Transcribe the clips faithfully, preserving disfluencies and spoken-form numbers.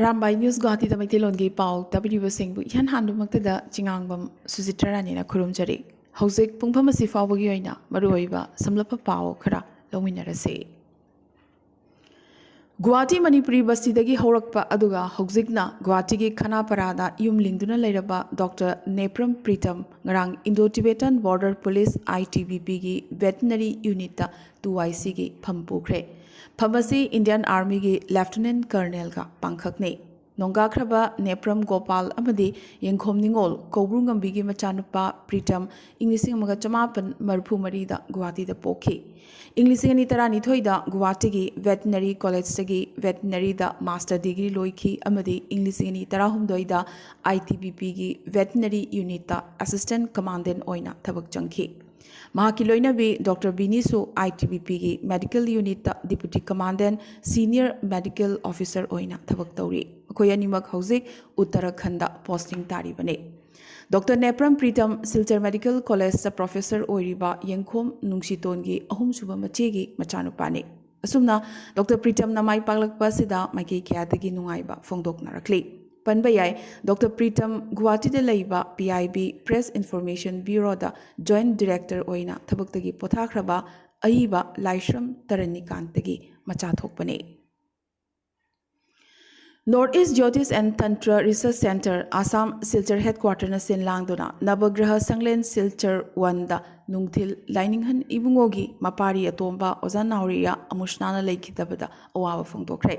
Arambai news ꯒꯨꯋꯥꯍꯥꯇꯤꯗ ꯃꯩꯇꯩꯂꯣꯟꯒꯤ ꯄꯥꯎ ꯇꯥꯕꯤꯔꯤꯕꯁꯤꯡꯕꯨ ꯏꯍꯥꯟ ꯍꯥꯟꯕꯃꯛꯇꯗ ꯆꯤꯉꯥꯡꯕꯝ ꯁꯨꯖꯤꯇ꯭ꯔ ꯔꯥꯅꯤꯅ ꯈꯨꯔꯨꯝꯖꯔꯤ꯫ ꯍꯧꯖꯤꯛ ꯄꯨꯡꯐꯝ ꯑꯁꯤ ꯐꯥꯎꯕꯒꯤ ꯑꯣꯏꯅ ꯃꯔꯨꯑꯣꯏꯕ ꯁꯝꯂꯞꯄ ꯄꯥꯎ ꯈꯔ ꯂꯧꯃꯤꯟꯅꯔꯁꯤ꯫ ꯒꯨꯋꯥꯍꯥꯇꯤ ꯃꯅꯤꯄꯨꯔꯤ ꯕꯁꯇꯤꯗꯒꯤ ꯍꯧꯔꯛꯄ ꯑꯗꯨꯒ ꯍꯧꯖꯤꯛꯅ ꯒꯨꯋꯥꯍꯥꯇꯤꯒꯤ ꯈꯅꯥꯄꯔꯥꯗ ꯌꯨꯝ ꯂꯤꯡꯗꯨꯅ ꯂꯩꯔꯕ ꯗꯣꯛꯇꯔ ꯅꯦꯄ꯭ꯔꯝ ꯄ꯭ꯔꯤꯇꯝ ꯉꯔꯥꯡ Indo Tibetan Border Police, I T B P ꯒꯤ ꯚꯦꯇꯤꯅꯔꯤ ꯌꯨꯅꯤꯠꯇ two I C ꯒꯤ ꯐꯝ ꯄꯨꯈ꯭ꯔꯦ꯫ ꯐꯝ ꯑꯁꯤ ꯏꯟꯗꯤꯌꯟ ꯑꯥꯔꯃꯤꯒꯤ ꯂꯦꯐꯇꯤꯅꯦꯟꯠ ꯀꯔꯅꯦꯜꯒ ꯄꯥꯡꯈꯛꯅꯩ꯫ ꯅꯣꯡꯒꯥꯈ꯭ꯔꯕ ꯅꯦꯄ꯭ꯔꯝ ꯒꯣꯄꯥꯜ ꯑꯃꯗꯤ ꯌꯦꯡꯈꯣꯝ ꯅꯤꯉꯣꯜ ꯀꯧꯕ꯭ꯔꯨ ꯉꯝꯕꯤꯒꯤ ꯃꯆꯥꯅꯨꯄꯥ ꯄ꯭ꯔꯤꯇꯝ ꯏꯪ ꯂꯤꯁꯤꯡ ꯑꯃꯒ ꯆꯃꯥꯄꯟ ꯃꯔꯤꯐꯨ ꯃꯔꯤꯗ ꯒꯨꯋꯥꯍꯥꯇꯤꯗ ꯄꯣꯛꯈꯤ꯫ ꯏꯪ ꯂꯤꯁꯤꯡ ꯑꯅꯤ ꯇꯔꯥꯅꯤꯊꯣꯏꯗ ꯒꯨꯋꯥꯍꯥꯇꯤꯒꯤ ꯚꯦꯇꯤꯅꯔꯤ ꯀꯣꯂꯦꯖꯇꯒꯤ ꯚꯦꯇꯤꯅꯔꯤꯗ ꯃꯥꯁꯇꯔ ꯗꯤꯒ꯭ꯔꯤ ꯂꯣꯏꯈꯤ ꯑꯃꯗꯤ ꯏꯪ ꯂꯤꯁꯤꯡ ꯑꯅꯤ ꯇꯔꯥꯍꯨꯝꯗꯣꯏꯗ I T B P ꯒꯤ ꯚꯦꯇꯤꯅꯔꯤ ꯌꯨꯅꯤꯠꯇ ꯑꯦꯁꯤꯁꯇꯦꯟꯠ ꯀꯃꯥꯟꯗꯦꯟꯠ ꯑꯣꯏꯅ ꯊꯕꯛ ꯆꯪꯈꯤ꯫ ꯃꯍꯥꯛꯀꯤ ꯂꯣꯏꯅꯕꯤ ꯗꯣꯛꯇꯔ ꯕꯤꯅꯤꯁꯨ I T B P ꯒꯤ ꯃꯦꯗꯤꯀꯦꯜ ꯌꯨꯅꯤꯠꯇ deputy commandant, senior medical officer ꯑꯣꯏꯅ ꯊꯕꯛ ꯇꯧꯔꯤ꯫ ꯃꯈꯣꯏ ꯑꯅꯤꯃꯛ ꯍꯧꯖꯤꯛ ꯎꯠꯇꯔꯥꯈꯟꯗ ꯄꯣꯁꯇꯤꯡ ꯇꯥꯔꯤꯕꯅꯤ꯫ ꯗꯣꯛꯇꯔ ꯅꯦꯄ꯭ꯔꯝ ꯄ꯭ꯔꯤꯇꯝ ꯁꯤꯜꯆꯔ ꯃꯦꯗꯤꯀꯦꯜ ꯀꯣꯂꯦꯖꯇ ꯄ꯭ꯔꯣꯐꯦꯁꯔ ꯑꯣꯏꯔꯤꯕ ꯌꯦꯡꯈꯣꯝ ꯅꯨꯡꯁꯤꯇꯣꯟꯒꯤ ꯑꯍꯨꯝꯁꯨꯕ ꯃꯆꯦꯒꯤ ꯃꯆꯥꯅꯨꯄꯥꯅꯤ꯫ ꯑꯁꯨꯝꯅ ꯗꯣꯛꯇꯔ ꯄ꯭ꯔꯤꯇꯝꯅ ꯃꯥꯏ ꯄꯥꯛꯂꯛꯄ ꯑꯁꯤꯗ ꯃꯥꯏꯀꯩ ꯀꯌꯥꯗꯒꯤ ꯅꯨꯡꯉꯥꯏꯕ ꯐꯣꯡꯗꯣꯛꯅꯔꯛꯂꯤ꯫ ꯄꯟꯕ ꯌꯥꯏ, ꯗꯣꯛꯇꯔ ꯄ꯭ꯔꯤꯇꯝ ꯒꯨꯋꯥꯍꯥꯇꯤꯗ ꯂꯩꯕ P I B, Press Information Bureau the joint director ꯑꯣꯏꯅ ꯊꯕꯛꯇꯒꯤ ꯄꯣꯊꯥꯈ꯭ꯔꯕ ꯑꯏꯕ ꯂꯥꯏꯁ꯭ꯔꯝ ꯇꯔꯅꯤꯀꯥꯟꯇꯒꯤ ꯃꯆꯥ ꯊꯣꯛꯄꯅꯤ꯫ North East Jyotish and Tantra Research Centre, Assam, Silchar ꯍꯦꯗꯀ꯭ꯋꯥꯇꯔꯅ ꯁꯤꯟ ꯂꯥꯡꯗꯨꯅ ꯅꯕꯒ꯭ꯔꯍ ꯁꯪꯂꯦꯟ ꯁꯤꯜꯆꯔ ꯋꯥꯟꯗ ꯅꯨꯡꯊꯤꯜ ꯂꯥꯏꯅꯤꯡꯍꯟ ꯏꯕꯨꯡꯉꯣꯒꯤ ꯃꯄꯥꯔꯤ ꯑꯇꯣꯝꯕ ꯑꯣꯖꯥ ꯅꯥꯎꯔꯤꯌꯥ ꯑꯃꯨꯁꯅꯥꯅ ꯂꯩꯈꯤꯗꯕꯗ ꯑꯋꯥꯕ ꯐꯣꯡꯗꯣꯛꯈ꯭ꯔꯦ꯫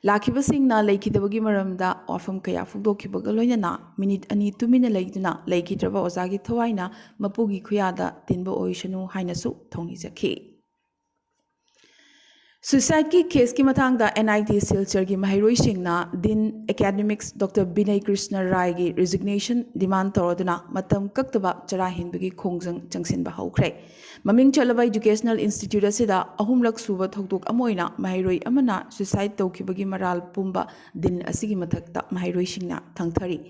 ꯂꯥꯛꯈꯤꯕꯁꯤꯡꯅ ꯂꯩꯈꯤꯗꯕꯒꯤ ꯃꯔꯝꯗ ꯋꯥꯐꯝ ꯀꯌꯥ ꯐꯣꯡꯗꯣꯛꯈꯤꯕꯒ ꯂꯣꯏꯅꯅ ꯃꯤꯅꯤꯠ ꯑꯅꯤ ꯇꯨꯃꯤꯟꯅ ꯂꯩꯗꯨꯅ ꯂꯩꯈꯤꯗ꯭ꯔꯕ ꯑꯣꯖꯥꯒꯤ ꯊꯋꯥꯏꯅ ꯃꯄꯨꯒꯤ ꯈꯨꯌꯥꯗ ꯇꯤꯟꯕ ꯑꯣꯏꯁꯅꯨ ꯍꯥꯏꯅꯁꯨ ꯊꯧꯅꯤꯖꯈꯤ꯫ ꯁꯨꯏꯁꯥꯏꯗꯀꯤ ꯀꯦꯁꯀꯤ ꯃꯇꯥꯡꯗ N I T ꯁꯤꯜꯆꯔꯒꯤ ꯃꯍꯩꯔꯣꯏꯁꯤꯡꯅ ꯗꯤꯟ ꯑꯦꯀꯥꯗꯦꯃꯤꯛꯁ ꯗꯣꯛꯇꯔ ꯕꯤꯅꯌ ꯀ꯭ꯔꯤꯁꯅ ꯔꯥꯏꯒꯤ ꯔꯤꯖꯤꯒꯅꯦꯁꯟ ꯗꯤꯃꯥꯟ ꯇꯧꯔꯗꯨꯅ ꯃꯇꯝ ꯀꯛꯇꯕ ꯆꯔꯥ ꯍꯦꯟꯕꯒꯤ ꯈꯣꯡꯖꯪ ꯆꯪꯁꯤꯟꯕ ꯍꯧꯈ꯭ꯔꯦ꯫ ꯃꯃꯤꯡ ꯆꯠꯂꯕ ꯏꯗꯨꯀꯦꯁꯅꯦꯜ ꯏꯟꯁꯇꯤꯇ꯭ꯌꯨꯠ ꯑꯁꯤꯗ ꯑꯍꯨꯝꯂꯛ ꯁꯨꯕ ꯊꯧꯗꯣꯛ ꯑꯃ ꯑꯣꯏꯅ ꯃꯍꯩꯔꯣꯏ ꯑꯃꯅ ꯁꯨꯏꯁꯥꯏꯗ ꯇꯧꯈꯤꯕꯒꯤ ꯃꯔꯥꯜ ꯄꯨꯝꯕ ꯗꯤꯟ ꯑꯁꯤꯒꯤ ꯃꯊꯛꯇ ꯃꯍꯩꯔꯣꯏꯁꯤꯡꯅ ꯊꯥꯡꯊꯔꯤ꯫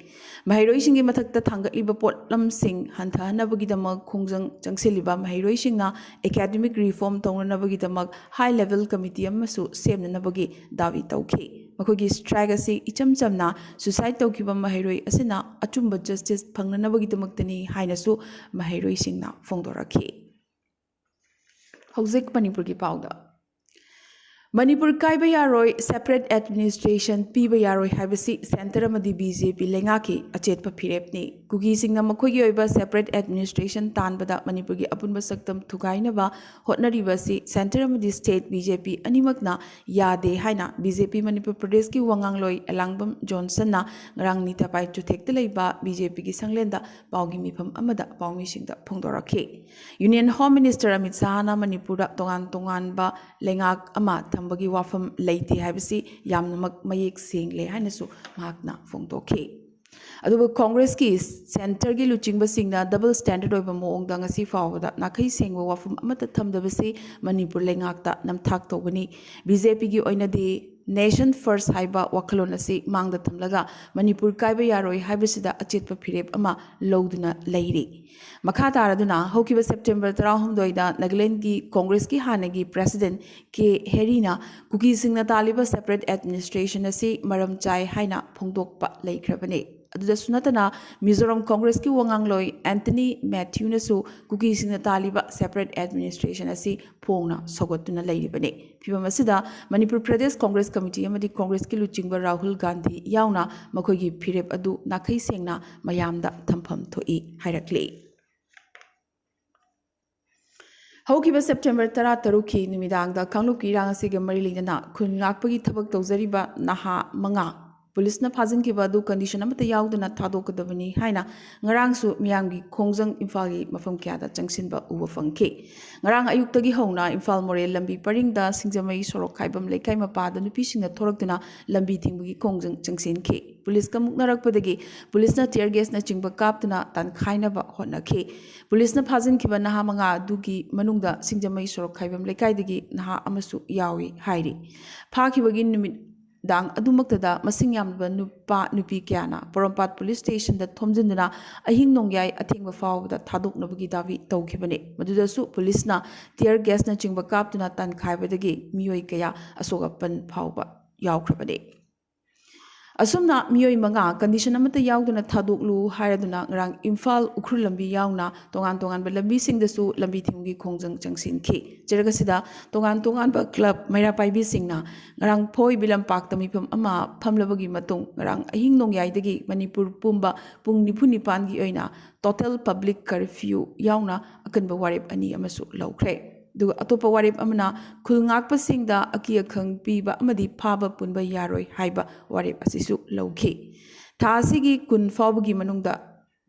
ꯃꯍꯩꯔꯣꯏꯁꯤꯡꯒꯤ ꯃꯊꯛꯇ ꯊꯥꯡꯒꯠꯂꯤꯕ ꯄꯣꯠꯂꯝꯁꯤꯡ ꯍꯟꯊꯍꯟꯅꯕꯒꯤꯗꯃꯛ ꯈꯣꯡꯖꯪ ꯆꯪꯁꯤꯜꯂꯤꯕ ꯃꯍꯩꯔꯣꯏꯁꯤꯡꯅ ꯑꯦꯀꯥꯗꯦꯃꯤꯛ ꯔꯤꯐꯣꯔꯝ ꯇꯧꯅꯅꯕꯒꯤꯗꯃꯛ ꯍꯥꯏ ꯂꯦꯚꯦꯜ ꯀꯃꯤꯇꯤ ꯑꯃꯁꯨ ꯁꯦꯝꯅꯅꯕꯒꯤ ꯗꯥꯕꯤ ꯇꯧꯈꯤ꯫ ꯃꯈꯣꯏꯒꯤ ꯁ꯭ꯇ꯭ꯔꯥꯏꯛ ꯑꯁꯤ ꯏꯆꯝ ꯆꯝꯅ ꯁꯨꯁꯥꯏꯠ ꯇꯧꯈꯤꯕ ꯃꯍꯩꯔꯣꯏ ꯑꯁꯤꯅ ꯑꯆꯨꯝꯕ ꯖꯁꯇꯤꯁ ꯐꯪꯅꯅꯕꯒꯤꯗꯃꯛꯇꯅꯤ ꯍꯥꯏꯅꯁꯨ ꯃꯍꯩꯔꯣꯏꯁꯤꯡꯅ ꯐꯣꯡꯗꯣꯔꯛꯈꯤ꯫ ꯍꯧꯖꯤꯛ ꯃꯅꯤꯄꯨꯔꯒꯤ ꯄꯥꯎꯗ꯫ ꯃꯅꯤꯄꯨꯔ ꯀꯥꯏꯕ ꯌꯥꯔꯣꯏ, ꯁꯦꯄꯔꯦꯠ ꯑꯦꯗꯃꯤꯅꯤꯁꯇ꯭ꯔꯦꯁꯟ ꯄꯤꯕ ꯌꯥꯔꯣꯏ ꯍꯥꯏꯕꯁꯤ ꯁꯦꯟꯇꯔ ꯑꯃꯗꯤ ꯕꯤ ꯖꯦ ꯄꯤ ꯂꯩꯉꯥꯛꯀꯤ ꯑꯆꯦꯠꯄ ꯐꯤꯔꯦꯞꯅꯤ꯫ ꯀꯨꯀꯤꯁꯤꯡꯅ ꯃꯈꯣꯏꯒꯤ ꯑꯣꯏꯕ ꯁꯦꯄꯔꯦꯠ ꯑꯦꯗꯃꯤꯅꯤꯁꯇ꯭ꯔꯦꯁꯟ ꯇꯥꯟꯕꯗ ꯃꯅꯤꯄꯨꯔꯒꯤ ꯑꯄꯨꯟꯕ ꯁꯛꯇꯝ ꯊꯨꯒꯥꯏꯅꯕ ꯍꯣꯠꯅꯔꯤꯕ ꯑꯁꯤ ꯁꯦꯟꯇꯔ ꯑꯃꯗꯤ ꯁ꯭ꯇꯦꯠ ꯕꯤ ꯖꯦ ꯄꯤ ꯑꯅꯤꯃꯛꯅ ꯌꯥꯗꯦ ꯍꯥꯏꯅ ꯕꯤ ꯖꯦ ꯄꯤ ꯃꯅꯤꯄꯨꯔ ꯄ꯭ꯔꯗꯦꯁꯀꯤ ꯋꯥꯉꯥꯡꯂꯣꯏ ꯑꯦꯂꯥꯡꯕꯝ ꯖꯣꯟꯁꯟꯅ ꯉꯔꯥꯡ ꯅꯤꯊꯥꯄꯥꯏ ꯆꯨꯊꯦꯛꯇ ꯂꯩꯕ ꯕꯤ ꯖꯦ ꯄꯤꯒꯤ ꯁꯪꯂꯦꯟꯗ ꯄꯥꯎꯒꯤ ꯃꯤꯐꯝ ꯑꯃꯗ ꯄꯥꯎꯃꯤꯁꯤꯡꯗ ꯐꯣꯡꯗꯣꯔꯛꯈꯤ꯫ ꯌꯨꯅꯤꯌꯟ ꯍꯣꯝ ꯃꯤꯅꯤꯁꯇꯔ ꯑꯃꯤꯠ ꯁꯥꯍꯅ ꯃꯅꯤꯄꯨꯔꯗ ꯇꯣꯉꯥꯟ ꯇꯣꯉꯥꯟꯕ ꯂꯩꯉꯥꯛ ꯑꯃ ꯊꯝꯕꯒꯤ ꯋꯥꯐꯝ ꯂꯩꯇꯦ ꯍꯥꯏꯕꯁꯤ ꯌꯥꯝꯅꯃꯛ ꯃꯌꯦꯛ ꯁꯦꯡꯂꯦ ꯍꯥꯏꯅꯁꯨ ꯃꯍꯥꯛꯅ ꯐꯣꯡꯗꯣꯛꯈꯤ꯫ ꯑꯗꯨꯕꯨ ꯀꯣꯡꯒ꯭ꯔꯦꯁꯀꯤ ꯁꯦꯟꯇꯔꯒꯤ ꯂꯨꯆꯤꯡꯕꯁꯤꯡꯅ ꯗꯕꯜ ꯁ꯭ꯇꯦꯟꯗꯔꯗ ꯑꯣꯏꯕ ꯃꯑꯣꯡꯗ ꯉꯁꯤ ꯐꯥꯎꯕꯗ ꯅꯥꯈꯩ ꯁꯦꯡꯕ ꯋꯥꯐꯝ ꯑꯃꯠꯇ ꯊꯝꯗꯕꯁꯤ ꯃꯅꯤꯄꯨꯔ ꯂꯩꯉꯥꯛꯇ ꯅꯝꯊꯥꯛ ꯇꯧꯕꯅꯤ꯫ ꯕꯤ ꯖꯦ ꯄꯤꯒꯤ ꯑꯣꯏꯅꯗꯤ ꯅꯦꯁꯟ ꯐꯔꯁ ꯍꯥꯏꯕ ꯋꯥꯈꯜꯂꯣꯟ ꯑꯁꯤ ꯃꯥꯡꯗ ꯊꯝꯂꯒ ꯃꯅꯤꯄꯨꯔ ꯀꯥꯏꯕ ꯌꯥꯔꯣꯏ ꯍꯥꯏꯕꯁꯤꯗ ꯑꯆꯦꯠꯄ ꯐꯤꯔꯦꯞ ꯑꯃ ꯂꯧꯗꯨꯅ ꯂꯩꯔꯤ꯫ ꯃꯈꯥ ꯇꯥꯔꯗꯨꯅ ꯍꯧꯈꯤꯕ ꯁꯦꯞꯇꯦꯝꯕꯔ ꯇꯔꯥꯍꯨꯝꯗꯣꯏꯗ ꯅꯥꯒꯥꯂꯦꯟꯗꯒꯤ ꯀꯣꯡꯒ꯭ꯔꯦꯁꯀꯤ ꯍꯥꯟꯅꯒꯤ ꯄ꯭ꯔꯦꯁꯤꯗꯦꯟꯠ ꯀꯦ ꯍꯦꯔꯤꯅ ꯀꯨꯀꯤꯁꯤꯡꯅ ꯇꯥꯜꯂꯤꯕ ꯁꯦꯄꯔꯦꯠ ꯑꯦꯗꯃꯤꯅꯤꯁꯇ꯭ꯔꯦꯁꯟ ꯑꯁꯤ ꯃꯔꯝ ꯆꯥꯏ ꯍꯥꯏꯅ ꯐꯣꯡꯗꯣꯛꯄ ꯂꯩꯈ꯭ꯔꯕꯅꯤ꯫ ꯑꯗꯨꯗꯁꯨ ꯅꯠꯇꯅ ꯃꯤꯖꯣꯔꯥꯝ ꯀꯣꯡꯒ꯭ꯔꯦꯁꯀꯤ ꯋꯥꯉꯥꯡꯂꯣꯏ ꯑꯦꯟꯊꯅꯤ ꯃꯦꯊ꯭ꯌꯨꯅꯁꯨ ꯀꯨꯀꯤꯁꯤꯡꯅ ꯇꯥꯜꯂꯤꯕ ꯁꯦꯄꯔꯦꯠ ꯑꯦꯗꯃꯤꯅꯤꯁꯇ꯭ꯔꯦꯁꯟ ꯑꯁꯤ ꯐꯣꯡꯅ ꯁꯧꯒꯠꯇꯨꯅ ꯂꯩꯔꯤꯕꯅꯤ꯫ ꯐꯤꯕꯝ ꯑꯁꯤꯗ ꯃꯅꯤꯄꯨꯔ ꯄ꯭ꯔꯗꯦꯁ ꯀꯣꯡꯒ꯭ꯔꯦꯁ ꯀꯃꯤꯇꯤ ꯑꯃꯗꯤ ꯀꯣꯡꯒ꯭ꯔꯦꯁꯀꯤ ꯂꯨꯆꯤꯡꯕ ꯔꯥꯍꯨꯜ ꯒꯥꯟꯙꯤ ꯌꯥꯎꯅ ꯃꯈꯣꯏꯒꯤ ꯐꯤꯔꯦꯞ ꯑꯗꯨ ꯅꯥꯈꯩ ꯁꯦꯡꯅ ꯃꯌꯥꯝꯗ ꯊꯝꯐꯝ ꯊꯣꯛꯏ ꯍꯥꯏꯔꯛꯂꯤ꯫ ꯍꯧꯈꯤꯕ ꯁꯦꯞꯇꯦꯝꯕꯔ ꯇꯔꯥꯇꯔꯨꯛꯀꯤ ꯅꯨꯃꯤꯗꯥꯡꯗ ꯀꯥꯡꯂꯨꯞꯀꯤ ꯏꯔꯥꯡ ꯑꯁꯤꯒ ꯃꯔꯤ ꯂꯩꯅꯅ ꯈꯨꯟ ꯉꯥꯛꯄꯒꯤ ꯊꯕꯛ ꯇꯧꯖꯔꯤꯕ ꯅꯍꯥ ꯃꯉꯥ ꯄꯨꯂꯤꯁꯅ ꯐꯥꯖꯤꯟꯈꯤꯕ ꯑꯗꯨ ꯀꯟꯗꯤꯁꯟ ꯑꯃꯠꯇ ꯌꯥꯎꯗꯅ ꯊꯥꯗꯣꯛꯀꯗꯕꯅꯤ ꯍꯥꯏꯅ ꯉꯔꯥꯡꯁꯨ ꯃꯤꯌꯥꯝꯒꯤ ꯈꯣꯡꯖꯪ ꯏꯝꯐꯥꯜꯒꯤ ꯃꯐꯝ ꯀꯌꯥꯗ ꯆꯪꯁꯤꯟꯕ ꯎꯕ ꯐꯪꯈꯤ꯫ ꯉꯔꯥꯡ ꯑꯌꯨꯛꯇꯒꯤ ꯍꯧꯅ ꯏꯝꯐꯥꯜ ꯃꯣꯔꯦ ꯂꯝꯕꯤ ꯄꯔꯤꯡꯗ ꯁꯤꯡꯖꯃꯩ ꯁꯣꯔꯣꯛ ꯈꯥꯏꯕꯝ ꯂꯩꯀꯥꯏ ꯃꯄꯥꯗ ꯅꯨꯄꯤꯁꯤꯡꯅ ꯊꯣꯔꯛꯇꯨꯅ ꯂꯝꯕꯤ ꯊꯤꯡꯕꯒꯤ ꯈꯣꯡꯖꯪ ꯆꯪꯁꯤꯟꯈꯤ꯫ ꯄꯨꯂꯤꯁꯀ ꯃꯨꯛꯅꯔꯛꯄꯗꯒꯤ ꯄꯨꯂꯤꯁꯅ tear gas ꯅꯆꯤꯡꯕ ꯀꯥꯞꯇꯨꯅ ꯇꯥꯟꯈꯥꯏꯅꯕ ꯍꯣꯠꯅꯈꯤ꯫ ꯄꯨꯂꯤꯁꯅ ꯐꯥꯖꯤꯟꯈꯤꯕ ꯅꯍꯥ ꯃꯉꯥ ꯑꯗꯨꯒꯤ ꯃꯅꯨꯡꯗ ꯁꯤꯡꯖꯃꯩ ꯁꯣꯔꯣꯛ ꯈꯥꯏꯕꯝ ꯂꯩꯀꯥꯏꯗꯒꯤ ꯅꯍꯥ ꯑꯃꯁꯨ ꯌꯥꯎꯏ ꯍꯥꯏꯔꯤ꯫ ꯐꯥꯈꯤꯕꯒꯤ ꯅꯨꯃꯤꯗꯥꯡ ꯑꯗꯨꯃꯛꯇꯗ ꯃꯁꯤꯡ ꯌꯥꯝꯂꯕ ꯅꯨꯄꯥ ꯅꯨꯄꯤ ꯀꯌꯥꯅ ꯄꯣꯔꯣꯝꯄꯥꯠ ꯄꯨꯂꯤꯁ ꯁ꯭ꯇꯦꯁꯟꯗ ꯊꯣꯝꯖꯤꯟꯗꯨꯅ ꯑꯍꯤꯡ ꯅꯣꯡꯌꯥꯏ ꯑꯊꯦꯡꯕ ꯐꯥꯎꯕꯗ ꯊꯥꯗꯣꯛꯅꯕꯒꯤ ꯗꯥꯕꯤ ꯇꯧꯈꯤꯕꯅꯤ꯫ ꯃꯗꯨꯗꯁꯨ ꯄꯨꯂꯤꯁꯅ tear gas ꯅꯆꯤꯡꯕ ꯀꯥꯞꯇꯨꯅ ꯇꯥꯟꯈꯥꯏꯕꯗꯒꯤ ꯃꯤꯑꯣꯏ ꯀꯌꯥ ꯑꯁꯣꯛ ꯑꯄꯟ ꯐꯥꯎꯕ ꯌꯥꯎꯈ꯭ꯔꯕꯅꯤ꯫ ꯑꯁꯨꯝꯅ ꯃꯤꯑꯣꯏ ꯃꯉꯥ condition ꯑꯃꯠꯇ ꯌꯥꯎꯗꯅ ꯊꯥꯗꯣꯛꯂꯨ ꯍꯥꯏꯔꯗꯨꯅ ꯉꯔꯥꯡ ꯏꯝꯐꯥꯜ ꯎꯈ꯭ꯔꯨꯜ ꯂꯝꯕꯤ ꯌꯥꯎꯅ ꯇꯣꯉꯥꯟ ꯇꯣꯉꯥꯟꯕ ꯂꯝꯕꯤꯁꯤꯡꯗꯁꯨ ꯂꯝꯕꯤ ꯊꯤꯡꯕꯒꯤ ꯈꯣꯡꯖꯪ ꯆꯪꯁꯤꯟꯈꯤ꯫ ꯆꯩꯔꯛ ꯑꯁꯤꯗ ꯇꯣꯉꯥꯟ ꯇꯣꯉꯥꯟꯕ club ꯃꯩꯔꯥ ꯄꯥꯏꯕꯤꯁꯤꯡꯅ ꯉꯔꯥꯡ ꯐꯣꯏ ꯕꯤꯂꯝꯄꯥꯛꯇ ꯃꯤꯐꯝ ꯑꯃ ꯐꯝꯂꯕꯒꯤ ꯃꯇꯨꯡ ꯉꯔꯥꯡ ꯑꯍꯤꯡ ꯅꯣꯡꯌꯥꯏꯗꯒꯤ ꯃꯅꯤꯄꯨꯔ ꯄꯨꯝꯕ ꯄꯨꯡ ꯅꯤꯐꯨ ꯅꯤꯄꯥꯟꯒꯤ ꯑꯣꯏꯅ total public curfew ꯌꯥꯎꯅ ꯑꯀꯟꯕ ꯋꯥꯔꯦꯞ ꯑꯅꯤ ꯑꯃꯁꯨ ꯂꯧꯈ꯭ꯔꯦ꯫ ꯑꯗꯨꯒ ꯑꯇꯣꯞꯄ ꯋꯥꯔꯦꯞ ꯑꯃꯅ ꯈꯨꯜ ꯉꯥꯛꯄꯁꯤꯡꯗ ꯑꯀꯤ ꯑꯈꯪ ꯄꯤꯕ ꯑꯃꯗꯤ ꯐꯥꯕ ꯄꯨꯟꯕ ꯌꯥꯔꯣꯏ ꯍꯥꯏꯕ ꯋꯥꯔꯦꯞ ꯑꯁꯤꯁꯨ ꯂꯧꯈꯤ꯫ ꯊꯥ ꯑꯁꯤꯒꯤ ꯀꯨꯟ ꯐꯥꯎꯕꯒꯤ ꯃꯅꯨꯡꯗ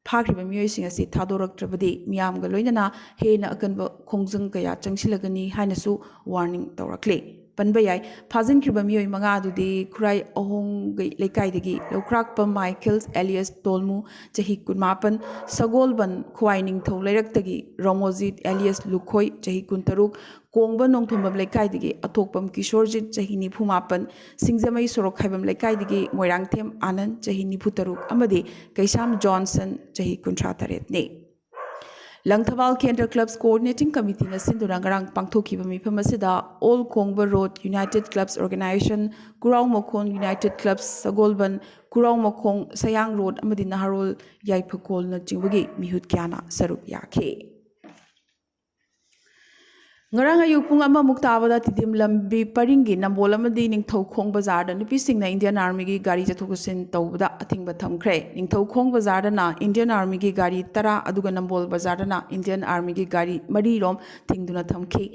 ꯐꯥꯈ꯭ꯔꯤꯕ ꯃꯤꯑꯣꯏꯁꯤꯡ ꯑꯁꯤ ꯊꯥꯗꯣꯔꯛꯇ꯭ꯔꯕꯗꯤ ꯃꯤꯌꯥꯝꯒ ꯂꯣꯏꯅꯅ ꯍꯦꯟꯅ ꯑꯀꯟꯕ ꯈꯣꯡꯖꯪ ꯀꯌꯥ ꯆꯪꯁꯤꯜꯂꯒꯅꯤ ꯍꯥꯏꯅꯁꯨ warning ꯇꯧꯔꯛꯂꯤ꯫ ꯄꯟꯕ ꯌꯥꯏ, ꯐꯥꯖꯤꯟꯈ꯭ꯔꯤꯕ ꯃꯤꯑꯣꯏ ꯃꯉꯥ ꯑꯗꯨꯗꯤ ꯈꯨꯔꯥꯏ ꯑꯍꯣꯡꯒꯩ ꯂꯩꯀꯥꯏꯗꯒꯤ ꯂꯧꯈ꯭ꯔꯥꯛꯄꯝ ꯃꯥꯏꯀꯦꯜ alias ꯇꯣꯜꯃꯨ, ꯆꯍꯤ ꯀꯨꯟꯃꯥꯄꯟ, ꯁꯒꯣꯜꯕꯟ ꯈꯨꯋꯥꯏ ꯅꯤꯡꯊꯧ ꯂꯩꯔꯛꯇꯒꯤ ꯔꯣꯃꯣꯖꯤꯠ alias ꯂꯨꯈꯣꯏ, ꯆꯍꯤ ꯀꯨꯟꯇꯔꯨꯛ, ꯀꯣꯡꯕ ꯅꯣꯡꯊꯣꯝꯕꯝ ꯂꯩꯀꯥꯏꯗꯒꯤ ꯑꯊꯣꯛꯄꯝ ꯀꯤꯁꯣꯔꯖꯤꯠ, ꯆꯍꯤ ꯅꯤꯐꯨ ꯃꯥꯄꯟ, ꯁꯤꯡꯖꯃꯩ ꯁꯣꯔꯣꯛ ꯈꯥꯏꯕꯝ ꯂꯩꯀꯥꯏꯗꯒꯤ ꯃꯣꯏꯔꯥꯡꯊꯦꯝ ꯑꯥꯅꯟ, ꯆꯍꯤ ꯅꯤꯐꯨ ꯇꯔꯨꯛ, ꯑꯃꯗꯤ ꯀꯩꯁꯥꯝ ꯖꯣꯟꯁꯟ, ꯆꯍꯤ ꯀꯨꯟꯊ꯭ꯔꯥ ꯇꯔꯦꯠꯅꯤ꯫ ꯂꯪꯊꯕꯥꯜ ꯀꯦꯟꯗ꯭ꯔ clubs coordinating committeeꯅ ꯁꯤꯟꯗꯨꯅ ꯉꯔꯥꯡ ꯄꯥꯡꯊꯣꯛꯈꯤꯕ ꯃꯤꯐꯝ ꯑꯁꯤꯗ ꯑꯣꯜ ꯀꯣꯡꯕ ꯔꯣꯗ ꯌꯨꯅꯥꯏꯇꯦꯗ ꯀ꯭ꯂꯕꯁ ꯑꯣꯔꯒꯅꯥꯏꯖꯦꯁꯟ, ꯈꯨꯔꯥꯎ ꯃꯈꯣꯡ ꯌꯨꯅꯥꯏꯇꯦꯗ ꯀ꯭ꯂꯕꯁ ꯁꯒꯣꯜꯕꯟ, ꯈꯨꯔꯥꯎ ꯃꯈꯣꯡ ꯁꯌꯥꯡ ꯔꯣꯗ ꯑꯃꯗꯤ ꯅꯍꯥꯔꯣꯜ ꯌꯥꯏꯐꯈꯣꯜꯅꯆꯤꯡꯕꯒꯤ ꯃꯤꯍꯨꯠ ꯀꯌꯥꯅ ꯁꯔꯨꯛ ꯌꯥꯈꯤ꯫ ꯉꯔꯥꯡ ꯑꯌꯨꯛ ꯄꯨꯡ ꯑꯃꯃꯨꯛ ꯇꯥꯕꯗ ꯇꯤꯗꯤꯝ ꯂꯝꯕꯤ ꯄꯔꯤꯡꯒꯤ ꯅꯝꯕꯣꯜ ꯑꯃꯗꯤ ꯅꯤꯡꯊꯧꯈꯣꯡ ꯕꯖꯥꯔꯗ ꯅꯨꯄꯤꯁꯤꯡꯅ ꯏꯟꯗꯤꯌꯟ ꯑꯥꯔꯃꯤꯒꯤ ꯒꯥꯔꯤ ꯆꯠꯊꯣꯛ ꯆꯠꯁꯤꯟ ꯇꯧꯕꯗ ꯑꯊꯤꯡꯕ ꯊꯝꯈ꯭ꯔꯦ꯫ ꯅꯤꯡꯊꯧꯈꯣꯡ ꯕꯖꯥꯔꯗꯅ ꯏꯟꯗꯤꯌꯟ ꯑꯥꯔꯃꯤꯒꯤ ꯒꯥꯔꯤ ꯇꯔꯥ, ꯑꯗꯨꯒ ꯅꯝꯕꯣꯜ ꯕꯖꯥꯔꯗꯅ ꯏꯟꯗꯤꯌꯟ ꯑꯥꯔꯃꯤꯒꯤ ꯒꯥꯔꯤ ꯃꯔꯤꯔꯣꯝ ꯊꯤꯡꯗꯨꯅ ꯊꯝꯈꯤ꯫